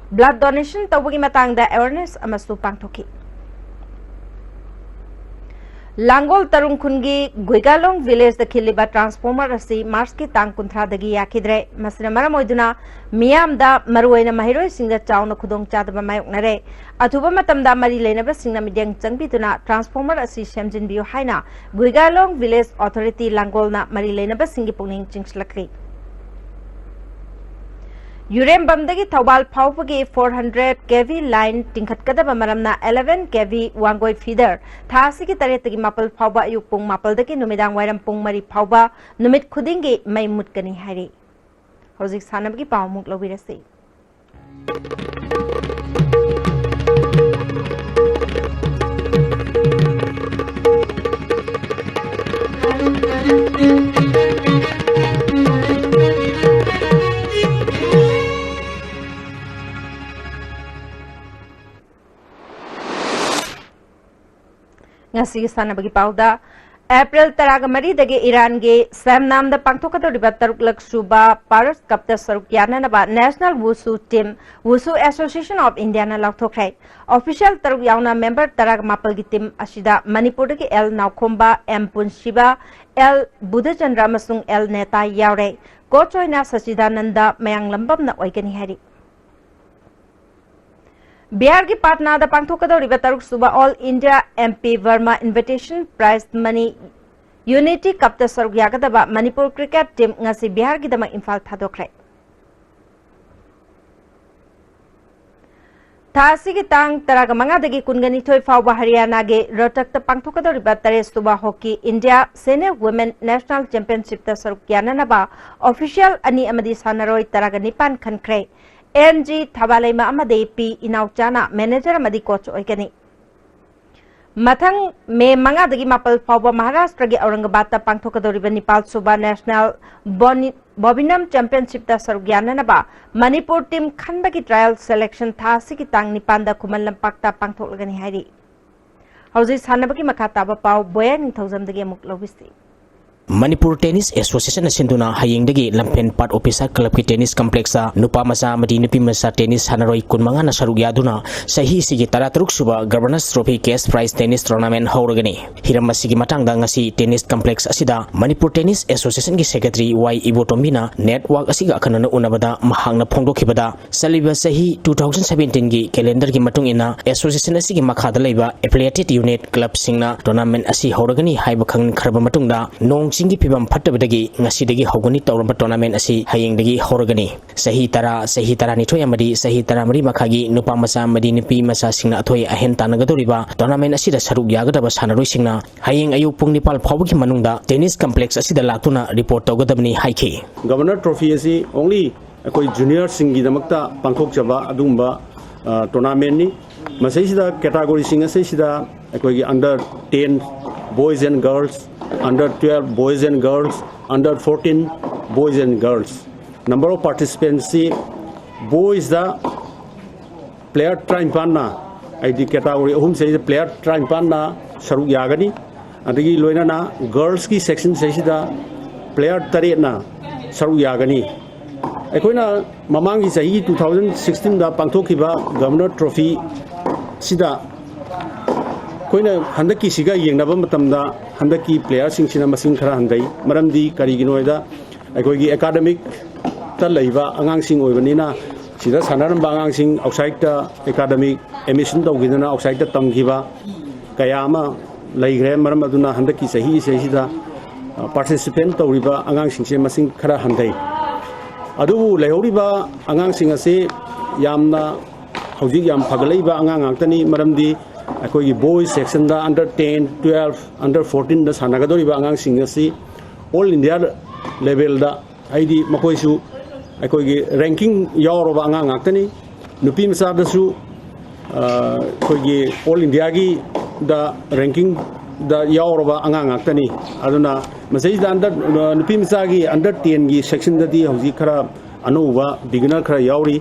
Blood donation ꯇꯧꯕꯒꯤ ꯃꯇꯥꯡꯗ awareness ꯑꯃꯁꯨ ꯄꯥꯡꯊꯣꯛꯈꯤ꯫ ꯂꯥꯡꯒꯣꯜ ꯇꯔꯨꯡ ꯈꯨꯟꯒꯤ ꯒꯨꯏꯒꯥꯂꯣꯡ village ꯗ ꯈꯤꯜꯂꯤꯕ transformer ꯑꯁꯤ March ꯀꯤ ꯇꯥꯡ ꯀꯨꯟꯊ꯭ꯔꯥꯗꯒꯤ ꯌꯥꯈꯤꯗ꯭ꯔꯦ꯫ ꯃꯁꯤꯅ ꯃꯔꯝ ꯑꯣꯏꯗꯨꯅ ꯃꯤꯌꯥꯝꯗ, ꯃꯔꯨꯑꯣꯏꯅ ꯃꯍꯩꯔꯣꯏꯁꯤꯡꯗ ꯆꯥꯎꯅ ꯈꯨꯗꯣꯡꯆꯥꯗꯕ ꯃꯥꯌꯣꯛꯅꯔꯦ꯫ ꯑꯊꯨꯕ ꯃꯇꯝꯗ ꯃꯔꯤ ꯂꯩꯅꯕꯁꯤꯡꯅ ꯃꯤꯠꯌꯦꯡ ꯆꯪꯕꯤꯗꯨꯅ transformer ꯑꯁꯤ ꯁꯦꯝꯖꯤꯟꯕꯤꯌꯨ ꯍꯥꯏꯅ ꯒꯨꯏꯒꯥꯂꯣꯡ village authority ꯂꯥꯡꯒꯣꯜꯅ ꯃꯔꯤ ꯂꯩꯅꯕꯁꯤꯡꯒꯤ ꯄꯨꯛꯅꯤꯡ ꯆꯤꯡꯁꯤꯜꯂꯛꯂꯤ꯫ ꯌꯨꯔꯦꯝꯕꯝꯗꯒꯤ ꯊꯧꯕꯥꯜ ꯐꯥꯎꯕꯒꯤ four hundred K V line ꯇꯤꯡꯈꯠꯀꯗꯕ ꯃꯔꯝꯅ eleven K V Wangoi feeder ꯊꯥ ꯑꯁꯤꯒꯤ ꯇꯔꯦꯠꯇꯒꯤ ꯃꯥꯄꯜ ꯐꯥꯎꯕ ꯑꯌꯨꯛ ꯄꯨꯡ ꯃꯥꯄꯜꯗꯒꯤ ꯅꯨꯃꯤꯗꯥꯡ ꯋꯥꯏꯔꯝ ꯄꯨꯡ ꯃꯔꯤ ꯐꯥꯎꯕ ꯅꯨꯃꯤꯠ ꯈꯨꯗꯤꯡꯒꯤ ꯃꯩ ꯃꯨꯠꯀꯅꯤ ꯍꯥꯏꯔꯤ꯫ ꯍꯧꯖꯤꯛ ꯁꯥꯟꯅꯕꯒꯤ ꯄꯥꯎ ꯑꯃꯨꯛ ꯂꯧꯕꯤꯔꯁꯤ꯫ ꯉꯁꯤꯒꯤ ꯁꯥꯟꯅꯕꯒꯤ ꯄꯥꯎꯗ, ꯑꯦꯄ꯭ꯔꯤꯜ ꯇꯔꯥꯒ ꯃꯔꯤꯗꯒꯤ ꯏꯔꯥꯟꯒꯤ ꯁꯦꯝꯅꯥꯝꯗ ꯄꯥꯡꯊꯣꯛꯀꯗꯧꯔꯤꯕ ꯇꯔꯨꯛꯂꯛ ꯁꯨꯕ ꯄꯥꯔꯁ ꯀꯞꯇ ꯁꯔꯨꯛ ꯌꯥꯅꯅꯕ National Wushu Team Wushu Association of Indiaꯅ ꯂꯥꯎꯊꯣꯛꯈ꯭ꯔꯦ꯫ Official ꯇꯔꯨꯛ ꯌꯥꯎꯅ member ꯇꯔꯥꯒ ꯃꯥꯄꯜꯒꯤ team ꯑꯁꯤꯗ ꯃꯅꯤꯄꯨꯔꯗꯒꯤ ꯑꯦꯜ ꯅꯥꯎꯈꯣꯝꯕ, ꯑꯦꯝ ꯄꯨꯟꯁꯤꯕ, ꯑꯦꯜ ꯕꯨꯙꯆꯟꯗ꯭ꯔ ꯑꯃꯁꯨꯡ ꯑꯦꯜ ꯅꯦꯇꯥ ꯌꯥꯎꯔꯦ꯫ Coach ꯑꯣꯏꯅ ꯁꯆꯤꯗꯥꯅꯟꯗ ꯃꯌꯥꯡꯂꯝꯕꯝꯅ ꯑꯣꯏꯒꯅꯤ ꯍꯥꯏꯔꯤ꯫ ꯕꯤꯍꯥꯔꯒꯤ ꯄꯥꯠꯅꯥꯗ ꯄꯥꯡꯊꯣꯛꯀꯗꯧꯔꯤꯕ ꯇꯔꯨꯛ ꯁꯨꯕ All India M P Verma Invitation Prize Money Unity Cupꯇ ꯁꯔꯨꯛ ꯌꯥꯒꯗꯕ ꯃꯅꯤꯄꯨꯔ cricket team ꯉꯁꯤ ꯕꯤꯍꯥꯔꯒꯤꯗꯃꯛ ꯏꯝꯐꯥꯜ ꯊꯥꯗꯣꯛꯈ꯭ꯔꯦ꯫ ꯊꯥ ꯑꯁꯤꯒꯤ ꯇꯥꯡ ꯇꯔꯥꯒ ꯃꯉꯥꯗꯒꯤ ꯀꯨꯟꯒ ꯅꯤꯊꯣꯏ ꯐꯥꯎꯕ ꯍꯔꯤꯌꯥꯅꯥꯒꯤ ꯔꯣꯍꯇꯛꯇ ꯄꯥꯡꯊꯣꯛꯀꯗꯧꯔꯤꯕ ꯇꯔꯦꯠ ꯁꯨꯕ Hockey India Senior Women National Championshipꯇ ꯁꯔꯨꯛ ꯌꯥꯅꯅꯕ official ꯑꯅꯤ ꯑꯃꯗꯤ ꯁꯥꯟꯅꯔꯣꯏ ꯇꯔꯥꯒ ꯅꯤꯄꯥꯟ ꯈꯟꯈ꯭ꯔꯦ꯫ ꯑꯦꯟ ꯖꯤ ꯊꯕꯥꯂꯩꯃ ꯑꯃꯗꯤ ꯄꯤ ꯏꯅꯥꯎꯆꯥꯅ manager ꯑꯃꯗꯤ coach ꯑꯣꯏꯒꯅꯤ꯫ ꯃꯊꯪ ꯃꯦ ꯃꯉꯥꯗꯒꯤ ꯃꯥꯄꯜ ꯐꯥꯎꯕ ꯃꯍꯥꯔꯥꯁꯇ꯭ꯔꯒꯤ ꯑꯧꯔꯪꯒꯕꯥꯗꯇ ꯄꯥꯡꯊꯣꯛꯀꯗꯧꯔꯤꯕ ꯅꯤꯄꯥꯜ ꯁꯨꯕ National Boni-, Bobinam Championshipꯇ ꯁꯔꯨꯛ ꯌꯥꯅꯅꯕ ꯃꯅꯤꯄꯨꯔ team ꯈꯟꯕꯒꯤ trial selection ꯊꯥ ꯑꯁꯤꯒꯤ ꯇꯥꯡ ꯅꯤꯄꯥꯟꯗ ꯈꯨꯃꯟ ꯂꯝꯄꯥꯛꯇ ꯄꯥꯡꯊꯣꯛꯂꯒꯅꯤ ꯍꯥꯏꯔꯤ꯫ ꯍꯧꯖꯤꯛ ꯁꯥꯟꯅꯕꯒꯤ ꯃꯈꯥ ꯇꯥꯕ ꯄꯥꯎ ꯕꯣꯌꯥ ꯅꯤꯡꯊꯧꯖꯝꯗꯒꯤ ꯑꯃꯨꯛ ꯂꯧꯕꯤꯁꯤ꯫ ꯃꯅꯤꯄꯨꯔ Tennis Associationꯅ ꯁꯤꯟꯗꯨꯅ ꯍꯌꯦꯡꯗꯒꯤ ꯂꯝꯐꯦꯟ ꯄꯥꯠ ꯑꯣꯐꯤꯁꯥꯔ clubꯀꯤ tennis complexꯇ ꯅꯨꯄꯥ ꯃꯆꯥ ꯑꯃꯗꯤ ꯅꯨꯄꯤ ꯃꯆꯥ tennis ꯁꯥꯟꯅꯔꯣꯏ ꯀꯨꯟꯃꯉꯥꯅ ꯁꯔꯨꯛ ꯌꯥꯗꯨꯅ ꯆꯍꯤꯁꯤꯒꯤ ꯇꯔꯥꯇꯔꯨꯛ ꯁꯨꯕ Governors Trophy Cash Prize Tennis Tournament ꯍꯧꯔꯒꯅꯤ꯫ ꯍꯤꯔꯝ ꯑꯁꯤꯒꯤ ꯃꯇꯥꯡꯗ ꯉꯁꯤ tennis complex ꯑꯁꯤꯗ ꯃꯅꯤꯄꯨꯔ Tennis Associationꯒꯤ secretary ꯋꯥꯏ ꯏꯕꯣꯇꯣꯝꯕꯤꯅ network ꯑꯁꯤꯒ ꯑꯈꯟꯅꯅ ꯎꯅꯕꯗ ꯃꯍꯥꯛꯅ ꯐꯣꯡꯗꯣꯛꯈꯤꯕꯗ, ꯆꯠꯂꯤꯕ ꯆꯍꯤ two thousand seventeenꯒꯤ calendarꯒꯤ ꯃꯇꯨꯡ ꯏꯟꯅ association ꯑꯁꯤꯒꯤ ꯃꯈꯥꯗ ꯂꯩꯕ affiliated unit clubꯁꯤꯡꯅ tournament ꯑꯁꯤ ꯍꯧꯔꯒꯅꯤ ꯍꯥꯏꯕ ꯈꯪꯈ꯭ꯔꯕ ꯃꯇꯨꯡꯗ, ꯅꯣꯡ ꯏꯁꯤꯡꯒꯤ ꯐꯤꯕꯝ ꯐꯠꯇꯕꯗꯒꯤ ꯉꯁꯤꯗꯒꯤ ꯍꯧꯒꯅꯤ ꯇꯧꯔꯝꯕ tournament ꯑꯁꯤ ꯍꯌꯦꯡꯗꯒꯤ ꯍꯧꯔꯒꯅꯤ꯫ ꯆꯍꯤ ꯇꯔꯥ, ꯆꯍꯤ ꯇꯔꯥꯅꯤꯊꯣꯏ ꯑꯃꯗꯤ ꯆꯍꯤ ꯇꯔꯥꯃꯔꯤ ꯃꯈꯥꯒꯤ ꯅꯨꯄꯥ ꯃꯆꯥ ꯑꯃꯗꯤ ꯅꯨꯄꯤ ꯃꯆꯥꯁꯤꯡꯅ ꯑꯊꯣꯏ ꯑꯍꯦꯟ ꯇꯥꯟꯅꯒꯗꯧꯔꯤꯕ tournament ꯑꯁꯤꯗ ꯁꯔꯨꯛ ꯌꯥꯒꯗꯕ ꯁꯥꯟꯅꯔꯣꯏꯁꯤꯡꯅ ꯍꯌꯦꯡ ꯑꯌꯨꯛ ꯄꯨꯡ ꯅꯤꯄꯥꯜ ꯐꯥꯎꯕꯒꯤ ꯃꯅꯨꯡꯗ tennis complex ꯑꯁꯤꯗ ꯂꯥꯛꯇꯨꯅ report ꯇꯧꯒꯗꯕꯅꯤ ꯍꯥꯏꯈꯤ꯫ Governor Trophy ꯑꯁꯤ only ꯑꯩꯈꯣꯏ juniorꯁꯤꯡꯒꯤꯗꯃꯛꯇ ꯄꯥꯡꯊꯣꯛꯆꯕ ꯑꯗꯨꯒꯨꯝꯕ, ꯑ, tournamentꯅꯤ꯫ ꯃꯁꯤꯁꯤꯗ categoryꯁꯤꯡ ꯑꯁꯤꯁꯤꯗ ꯑꯩꯈꯣꯏꯒꯤ under ten boys and girls, under twelve boys and girls, under fourteen boys and girls꯫ Number of participantꯁꯤ boysꯇ player ꯇꯔꯥꯅꯤꯄꯥꯟꯅ, ꯍꯥꯏꯗꯤ category ꯑꯍꯨꯝꯁꯤꯗꯩꯗ player ꯇꯔꯥꯅꯤꯄꯥꯟꯅ ꯁꯔꯨꯛ ꯌꯥꯒꯅꯤ꯫ ꯑꯗꯒꯤ ꯂꯣꯏꯅꯅ girlsꯀꯤ sectionꯁꯤꯗꯩꯁꯤꯗ player ꯇꯔꯦꯠꯅ ꯁꯔꯨꯛ ꯌꯥꯒꯅꯤ꯫ ꯑꯩꯈꯣꯏꯅ ꯃꯃꯥꯡꯒꯤ ꯆꯍꯤꯒꯤ two thousand sixteenꯗ ꯄꯥꯡꯊꯣꯛꯈꯤꯕ Governor Trophyꯁꯤꯗ ꯑꯩꯈꯣꯏꯅ ꯍꯟꯗꯛꯀꯤꯁꯤꯒ ꯌꯦꯡꯅꯕ ꯃꯇꯝꯗ ꯍꯟꯗꯛꯀꯤ playerꯁꯤꯡꯁꯤꯅ ꯃꯁꯤꯡ ꯈꯔ ꯍꯟꯊꯩ꯫ ꯃꯔꯝꯗꯤ ꯀꯔꯤꯒꯤꯅꯣ ꯍꯥꯏꯗ, ꯑꯩꯈꯣꯏꯒꯤ academicꯇ ꯂꯩꯕ ꯑꯉꯥꯡꯁꯤꯡ ꯑꯣꯏꯕꯅꯤꯅ, ꯁꯤꯗ ꯁꯥꯟꯅꯔꯝꯕ ꯑꯉꯥꯡꯁꯤꯡ outsideꯇ academic admission ꯇꯧꯈꯤꯗꯅ outsideꯇ ꯇꯝꯈꯤꯕ ꯀꯌꯥ ꯑꯃ ꯂꯩꯈ꯭ꯔꯦ꯫ ꯃꯔꯝ ꯑꯗꯨꯅ ꯍꯟꯗꯛꯀꯤ ꯆꯍꯤ ꯏꯁꯩꯁꯤꯗ, ꯑ, participant ꯇꯧꯔꯤꯕ ꯑꯉꯥꯡꯁꯤꯡꯁꯦ ꯃꯁꯤꯡ ꯈꯔ ꯍꯟꯊꯩ꯫ ꯑꯗꯨꯕꯨ ꯂꯩꯍꯧꯔꯤꯕ ꯑꯉꯥꯡꯁꯤꯡ ꯑꯁꯤ ꯌꯥꯝꯅ ꯍꯧꯖꯤꯛ ꯌꯥꯝ ꯐꯒꯠꯂꯛꯏꯕ ꯑꯉꯥꯡ ꯉꯥꯛꯇꯅꯤ꯫ ꯃꯔꯝꯗꯤ ꯑꯩꯈꯣꯏꯒꯤ boys sectionꯗ under ten, twelve, under fourteenꯗ ꯁꯥꯟꯅꯒꯗꯧꯔꯤꯕ ꯑꯉꯥꯡꯁꯤꯡ ꯑꯁꯤ all India levelꯗ, ꯍꯥꯏꯗꯤ ꯃꯈꯣꯏꯁꯨ ꯑꯩꯈꯣꯏꯒꯤ ranking ꯌꯥꯎꯔꯕ ꯑꯉꯥꯡ ꯉꯥꯛꯇꯅꯤ꯫ ꯅꯨꯄꯤ ꯃꯆꯥꯗꯁꯨ, ꯑ, ꯑꯩꯈꯣꯏꯒꯤ all Indiaꯒꯤꯗ rankingꯗ ꯌꯥꯎꯔꯕ ꯑꯉꯥꯡ ꯉꯥꯛꯇꯅꯤ꯫ ꯑꯗꯨꯅ ꯃꯁꯤꯗ under, ꯑ, ꯅꯨꯄꯤ ꯃꯆꯥꯒꯤ under tenꯒꯤ sectionꯗꯗꯤ ꯍꯧꯖꯤꯛ ꯈꯔ ꯑꯅꯧꯕ beginner ꯈꯔ ꯌꯥꯎꯔꯤ꯫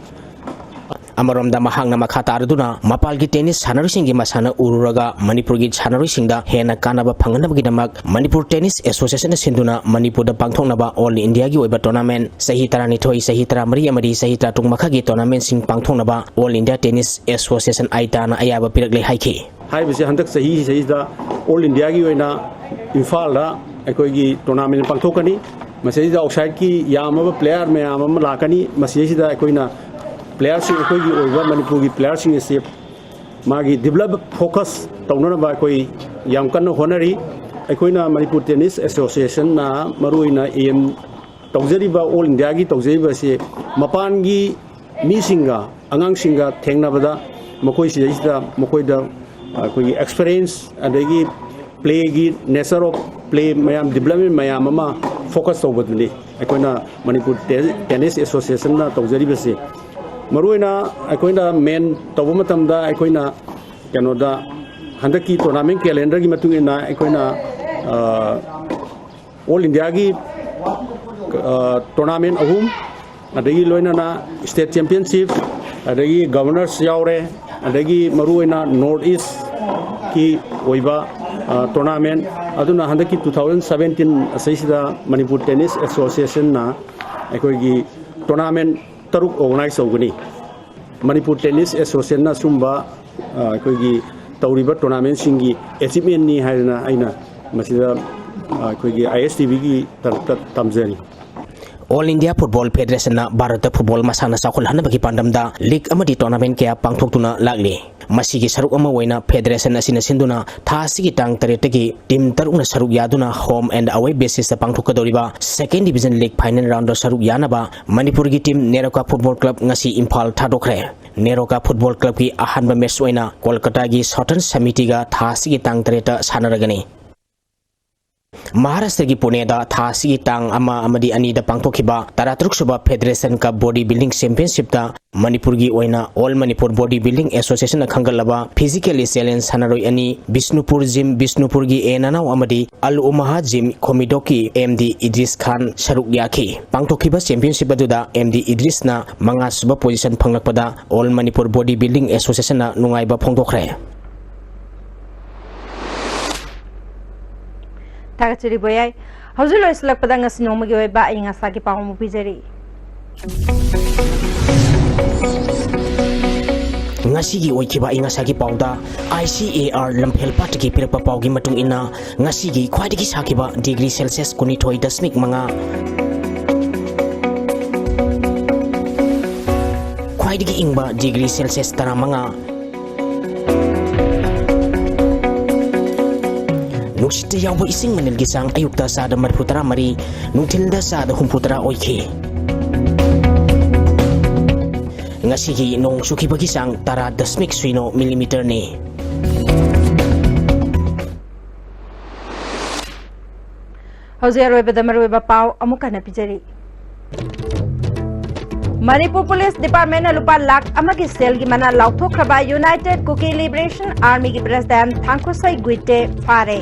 ꯑꯃꯔꯣꯝꯗ ꯃꯍꯥꯛꯅ ꯃꯈꯥ ꯇꯥꯔꯗꯨꯅ ꯃꯄꯥꯟꯒꯤ tennis ꯁꯥꯟꯅꯔꯣꯏꯁꯤꯡꯒꯤ ꯃꯁꯥꯟꯅ ꯎꯔꯨꯔꯒ ꯃꯅꯤꯄꯨꯔꯒꯤ ꯁꯥꯟꯅꯔꯣꯏꯁꯤꯡꯗ ꯍꯦꯟꯅ ꯀꯥꯟꯅꯕ ꯐꯪꯍꯟꯅꯕꯒꯤꯗꯃꯛ Manipur Tennis Associationꯅ ꯁꯤꯟꯗꯨꯅ ꯃꯅꯤꯄꯨꯔꯗ ꯄꯥꯡꯊꯣꯛꯅꯕ all Indiaꯒꯤ ꯑꯣꯏꯕ tournament ꯆꯍꯤ ꯇꯔꯥꯅꯤꯊꯣꯏ, ꯆꯍꯤ ꯇꯔꯥꯃꯔꯤ ꯑꯃꯗꯤ ꯆꯍꯤ ꯇꯔꯥꯇꯔꯨꯛ ꯃꯈꯥꯒꯤ tournamentꯁꯤꯡ ꯄꯥꯡꯊꯣꯛꯅꯕ All India Tennis Association, AITAꯅ ꯑꯌꯥꯕ ꯄꯤꯔꯛꯂꯦ ꯍꯥꯏꯈꯤ꯫ ꯍꯥꯏꯔꯤꯕꯁꯤ ꯍꯟꯗꯛ ꯆꯍꯤꯁꯤꯗꯩꯁꯤꯗ all Indiaꯒꯤ ꯑꯣꯏꯅ ꯏꯝꯐꯥꯜꯗ ꯑꯩꯈꯣꯏꯒꯤ tournament ꯄꯥꯡꯊꯣꯛꯀꯅꯤ꯫ ꯃꯁꯤꯗꯩꯁꯤꯗ outsideꯀꯤ ꯌꯥꯝꯃꯕ player ꯃꯌꯥꯝ ꯑꯃ ꯂꯥꯛꯀꯅꯤ꯫ ꯃꯁꯤꯗꯩꯁꯤꯗ ꯑꯩꯈꯣꯏꯅ playerꯁꯤꯡ, ꯑꯩꯈꯣꯏꯒꯤ ꯑꯣꯏꯕ ꯃꯅꯤꯄꯨꯔꯒꯤ playerꯁꯤꯡ ꯑꯁꯤ ꯃꯥꯒꯤ develop focus ꯇꯧꯅꯅꯕ ꯑꯩꯈꯣꯏ ꯌꯥꯝ ꯀꯟꯅ ꯍꯣꯠꯅꯔꯤ꯫ ꯑꯩꯈꯣꯏꯅ ꯃꯅꯤꯄꯨꯔ ꯇꯦꯅꯤꯁ ꯑꯦꯁꯣꯁꯤꯌꯦꯁꯟꯅ ꯃꯔꯨꯑꯣꯏꯅ ꯑꯦꯝ ꯇꯧꯖꯔꯤꯕ, ꯑꯣꯜ ꯏꯟꯗꯤꯌꯥꯒꯤ ꯇꯧꯖꯔꯤꯕꯁꯤ ꯃꯄꯥꯟꯒꯤ ꯃꯤꯁꯤꯡꯒ, ꯑꯉꯥꯡꯁꯤꯡꯒ ꯊꯦꯡꯅꯕꯗ ꯃꯈꯣꯏ ꯁꯤꯗꯩꯁꯤꯗ ꯃꯈꯣꯏꯗ ꯑꯩꯈꯣꯏꯒꯤ ꯑꯦꯛꯁꯄꯤꯔꯤꯌꯦꯟꯁ, ꯑꯗꯒꯤ ꯄ꯭ꯂꯦꯒꯤ ꯅꯦꯆꯔ ꯑꯣꯐ ꯄ꯭ꯂꯦ ꯃꯌꯥꯝ, ꯗꯤꯕ꯭ꯂꯞꯃꯦꯟ ꯃꯌꯥꯝ ꯑꯃ ꯐꯣꯀꯁ ꯇꯧꯕꯗꯨꯅꯤ ꯑꯩꯈꯣꯏꯅ ꯃꯅꯤꯄꯨꯔ ꯇꯦ-, ꯇꯦꯅꯤꯁ ꯑꯦꯁꯣꯁꯤꯌꯦꯁꯟꯅ ꯇꯧꯖꯔꯤꯕꯁꯤ꯫ ꯃꯔꯨꯑꯣꯏꯅ ꯑꯩꯈꯣꯏꯅ ꯃꯦꯟ ꯇꯧꯕ ꯃꯇꯝꯗ ꯑꯩꯈꯣꯏꯅ ꯀꯩꯅꯣꯗ ꯍꯟꯗꯛꯀꯤ ꯇꯣꯔꯅꯥꯃꯦꯟ ꯀꯦꯂꯦꯟꯗꯔꯒꯤ ꯃꯇꯨꯡ ꯏꯟꯅ ꯑꯩꯈꯣꯏꯅ, ꯑ, ꯑꯣꯜ ꯏꯟꯗꯤꯌꯥꯒꯤ, ꯑ, ꯇꯣꯔꯅꯥꯃꯦꯟ ꯑꯍꯨꯝ, ꯑꯗꯒꯤ ꯂꯣꯏꯅꯅ ꯁ꯭ꯇꯦꯠ ꯆꯦꯝꯄꯤꯌꯟꯁꯤꯞ, ꯑꯗꯒꯤ ꯒꯕꯔꯅꯔꯁ ꯌꯥꯎꯔꯦ, ꯑꯗꯒꯤ ꯃꯔꯨꯑꯣꯏꯅ ꯅꯣꯔꯠ ꯏꯁꯀꯤ ꯑꯣꯏꯕ, ꯑ, ꯇꯣꯔꯅꯥꯃꯦꯟ꯫ ꯑꯗꯨꯅ ꯍꯟꯗꯛꯀꯤ two thousand seventeen ꯑꯁꯤꯁꯤꯗ ꯃꯅꯤꯄꯨꯔ ꯇꯦꯅꯤꯁ ꯑꯦꯁꯣꯁꯤꯌꯦꯁꯟꯅ ꯑꯩꯈꯣꯏꯒꯤ ꯇꯣꯔꯅꯥꯃꯦꯟ ꯇꯔꯨꯛ ꯑꯣꯔꯒꯅꯥꯏꯖ ꯇꯧꯒꯅꯤ꯫ ꯃꯅꯤꯄꯨꯔ ꯇꯦꯅꯤꯁ ꯑꯦꯁꯣꯁꯤꯌꯦꯁꯟꯅ ꯁꯨꯝꯕ, ꯑ, ꯑꯩꯈꯣꯏꯒꯤ ꯇꯧꯔꯤꯕ ꯇꯣꯔꯅꯥꯃꯦꯟꯁꯤꯡꯒꯤ ꯑꯦꯆꯤꯞꯃꯦꯟꯅꯤ ꯍꯥꯏꯗꯅ ꯑꯩꯅ ꯃꯁꯤꯗ, ꯑ, ꯑꯩꯈꯣꯏꯒꯤ ISTVꯒꯤ ꯇꯔꯞꯇ ꯇꯝꯖꯔꯤ꯫ ꯑꯣꯜ ꯏꯟꯗꯤꯌꯥ ꯐꯨꯠꯕꯣꯜ ꯐꯦꯗꯔꯦꯁꯟꯅ ꯚꯥꯔꯠꯇ ꯐꯨꯠꯕꯣꯜ ꯃꯁꯥꯟꯅ ꯆꯥꯎꯈꯠꯍꯟꯅꯕꯒꯤ ꯄꯥꯟꯗꯝꯗ ꯂꯤꯒ ꯑꯃꯗꯤ ꯇꯣꯔꯅꯥꯃꯦꯟ ꯀꯌꯥ ꯄꯥꯡꯊꯣꯛꯇꯨꯅ ꯂꯥꯛꯂꯤ꯫ ꯃꯁꯤꯒꯤ ꯁꯔꯨꯛ ꯑꯃ ꯑꯣꯏꯅ ꯐꯦꯗꯔꯦꯁꯟ ꯑꯁꯤꯅ ꯁꯤꯟꯗꯨꯅ ꯊꯥ ꯑꯁꯤꯒꯤ ꯇꯥꯡ ꯇꯔꯦꯠꯇꯒꯤ ꯇꯤꯝ ꯇꯔꯨꯛꯅ ꯁꯔꯨꯛ ꯌꯥꯗꯨꯅ ꯍꯣꯝ ꯑꯦꯟ ꯑꯋꯦ ꯕꯦꯁꯤꯁꯇ ꯄꯥꯡꯊꯣꯛꯀꯗꯧꯔꯤꯕ second division league final round ꯁꯔꯨꯛ ꯌꯥꯅꯕ ꯃꯅꯤꯄꯨꯔꯒꯤ ꯇꯤꯝ ꯅꯦꯔꯣꯀꯥ ꯐꯨꯠꯕꯣꯜ ꯀ꯭ꯂꯕ ꯉꯁꯤ ꯏꯝꯐꯥꯜ ꯊꯥꯗꯣꯛꯈ꯭ꯔꯦ꯫ ꯅꯦꯔꯣꯀꯥ ꯐꯨꯠꯕꯣꯜ ꯀ꯭ꯂꯕꯀꯤ ꯑꯍꯥꯟꯕ ꯃꯦꯆ ꯑꯣꯏꯅ ꯀꯣꯜꯀꯇꯥꯒꯤ ꯁꯥꯎꯊꯔꯟ ꯁꯃꯤꯇꯤꯒ ꯊꯥ ꯑꯁꯤꯒꯤ ꯇꯥꯡ ꯇꯔꯦꯠꯇ ꯁꯥꯟꯅꯔꯒꯅꯤ꯫ ꯃꯍꯥꯔꯥꯁꯇ꯭ꯔꯒꯤ ꯄꯨꯅꯦꯗ ꯊꯥ ꯑꯁꯤꯒꯤ ꯇꯥꯡ ꯑꯃ ꯑꯃꯗꯤ ꯑꯅꯤꯗ ꯄꯥꯡꯊꯣꯛꯈꯤꯕ ꯇꯔꯥꯇꯔꯨꯛ ꯁꯨꯕ ꯐꯦꯗꯔꯦꯁꯟ ꯀꯞ ꯕꯣꯗꯤ ꯕꯤꯜꯗꯤꯡ ꯆꯦꯝꯄꯤꯌꯟꯁꯤꯞꯇ ꯃꯅꯤꯄꯨꯔꯒꯤ ꯑꯣꯏꯅ ꯑꯣꯜ ꯃꯅꯤꯄꯨꯔ ꯕꯣꯗꯤ ꯕꯤꯜꯗꯤꯡ ꯑꯦꯁꯣꯁꯤꯌꯦꯁꯟꯅ ꯈꯟꯒꯠꯂꯕ ꯐꯤꯖꯤꯀꯦꯜꯂꯤ ꯆꯦꯂꯦꯟꯖ ꯁꯥꯟꯅꯔꯣꯏ ꯑꯅꯤ, ꯕꯤꯁꯅꯨꯄꯨꯔ ꯖꯤꯝ, ꯕꯤꯁꯅꯨꯄꯨꯔꯒꯤ ꯑꯦ ꯅꯅꯥꯎ ꯑꯃꯗꯤ ꯑꯜ ꯎꯃꯥꯍꯥ ꯖꯤꯝ, ꯈꯣꯃꯤꯗꯣꯛꯀꯤ ꯑꯦꯝ ꯗꯤ ꯏꯗ꯭ꯔꯤꯁ ꯈꯥꯟ ꯁꯔꯨꯛ ꯌꯥꯈꯤ꯫ ꯄꯥꯡꯊꯣꯛꯈꯤꯕ ꯆꯦꯝꯄꯤꯌꯟꯁꯤꯞ ꯑꯗꯨꯗ ꯑꯦꯝ ꯗꯤ ꯏꯗ꯭ꯔꯤꯁꯅ ꯃꯉꯥꯁꯨꯕ ꯄꯣꯖꯤꯁꯟ ꯐꯪꯂꯛꯄꯗ ꯑꯣꯜ ꯃꯅꯤꯄꯨꯔ ꯕꯣꯗꯤ ꯕꯤꯜꯗꯤꯡ ꯑꯦꯁꯣꯁꯤꯌꯦꯁꯟꯅ ꯅꯨꯡꯉꯥꯏꯕ ꯐꯣꯡꯗꯣꯛꯈ꯭ꯔꯦ꯫ ꯊꯥꯒꯠꯆꯔꯤ ꯕꯣꯌꯥꯏ꯫ ꯍꯧꯖꯤꯛ ꯂꯣꯏꯁꯤꯜꯂꯛꯄꯗ ꯉꯁꯤ ꯅꯣꯡꯃꯒꯤ ꯑꯣꯏꯕ ꯑꯏꯪ ꯑꯁꯥꯒꯤ ꯄꯥꯎ ꯑꯃꯨꯛ ꯄꯤꯖꯔꯤ꯫ ꯉꯁꯤꯒꯤ ꯑꯣꯏꯈꯤꯕ ꯑꯏꯪ ꯑꯁꯥꯒꯤ ꯄꯥꯎꯗ ICAR ꯂꯝꯐꯦꯜ ꯄꯥꯠꯇꯒꯤ ꯄꯤꯔꯛꯄ ꯄꯥꯎꯒꯤ ꯃꯇꯨꯡ ꯏꯟꯅ, ꯉꯁꯤꯒꯤ ꯈ꯭ꯋꯥꯏꯗꯒꯤ ꯁꯥꯈꯤꯕ ꯗꯤꯒ꯭ꯔꯤ ꯁꯦꯜꯁꯤꯌꯁ ꯀꯨꯟꯅꯤꯊꯣꯏ ꯗꯁꯃꯤꯛ ꯃꯉꯥ, ꯈ꯭ꯋꯥꯏꯗꯒꯤ ꯏꯪꯕ ꯗꯤꯒ꯭ꯔꯤ ꯁꯦꯜꯁꯤꯌꯁ ꯇꯔꯥꯃꯉꯥ, ꯅꯨꯡꯁꯤꯠꯇ ꯌꯥꯎꯕ ꯏꯁꯤꯡ ꯃꯅꯤꯜꯒꯤ ꯆꯥꯡ ꯑꯌꯨꯛꯇ ꯆꯥꯗ ꯃꯔꯤꯐꯨ ꯇꯔꯥ ꯃꯔꯤ, ꯅꯨꯡꯊꯤꯜꯗ ꯆꯥꯗ ꯍꯨꯝꯐꯨ ꯇꯔꯥ ꯑꯣꯏꯈꯤ꯫ ꯉꯁꯤꯒꯤ ꯅꯣꯡ ꯆꯨꯈꯤꯕꯒꯤ ꯆꯥꯡ ꯇꯔꯥ ꯗꯁꯃꯤꯛ ꯁꯤꯅꯣ ꯃꯤꯂꯤꯃꯤꯇꯔꯅꯤ꯫ ꯍꯧꯖꯤꯛ ꯑꯔꯣꯏꯕꯗ ꯃꯔꯨꯑꯣꯏꯕ ꯄꯥꯎ ꯑꯃꯨꯛ ꯍꯟꯅ ꯄꯤꯖꯔꯤ꯫ ꯃꯅꯤꯄꯨꯔ ꯄꯨꯂꯤꯁ ꯗꯤꯄꯥꯔꯠꯃꯦꯟꯅ ꯂꯨꯄꯥ ꯂꯥꯈ ꯑꯃꯒꯤ ꯁꯦꯜꯒꯤ ꯃꯅꯥ ꯂꯥꯎꯊꯣꯛꯈ꯭ꯔꯕ ꯌꯨꯅꯥꯏꯇꯦꯗ ꯀꯨꯀꯤ ꯂꯤꯕꯔꯦꯁꯟ ꯑꯥꯔꯃꯤꯒꯤ ꯄ꯭ꯔꯦꯁꯤꯗꯦꯟꯠ ꯊꯥꯡꯈꯨꯁꯩ ꯒꯨꯏꯇꯦ ꯐꯥꯔꯦ꯫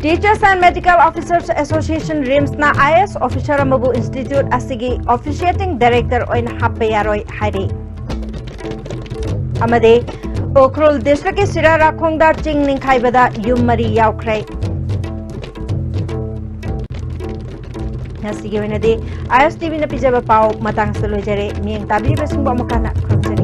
Teachers and Medical Officers Association, ꯔꯤꯝꯁꯅ ꯑꯥꯏ ꯑꯦ ꯑꯦꯁ ꯑꯣꯐꯤꯁꯔ ꯑꯃꯕꯨ ꯏꯟꯁꯇꯤꯇ꯭ꯌꯨꯠ ꯑꯁꯤꯒꯤ ꯑꯣꯐꯤꯁꯤꯌꯦꯇꯤꯡ ꯗꯥꯏꯔꯦꯛꯇꯔ ꯑꯣꯏꯅ ꯍꯥꯞꯄ ꯌꯥꯔꯣꯏ ꯍꯥꯏꯔꯤ꯫ ꯑꯃꯗꯤ ꯎꯈ꯭ꯔꯨꯜ ꯗꯤꯁꯇ꯭ꯔꯤꯛꯀꯤ ꯁꯤꯔꯥꯔꯥꯈꯣꯡꯗ ꯆꯤꯡ ꯅꯤꯡꯈꯥꯏꯕꯗ ꯌꯨꯝ ꯃꯔꯤ ꯌꯥꯎꯈ꯭ꯔꯦ꯫ ꯉꯁꯤꯒꯤ ꯑꯣꯏꯅꯗꯤ ꯑꯥꯏ ꯑꯦꯁ ꯇꯤ ꯚꯤꯅ ꯄꯤꯖꯕ ꯄꯥꯎ ꯃꯇꯥꯡꯁꯤꯗ ꯂꯣꯏꯖꯔꯦ꯫ ꯃꯤꯠꯌꯦꯡ ꯇꯥꯕꯤꯔꯤꯕꯁꯤꯡꯕꯨ ꯑꯃꯨꯛ ꯍꯟꯅ ꯈꯨꯔꯨꯝꯖꯔꯤ꯫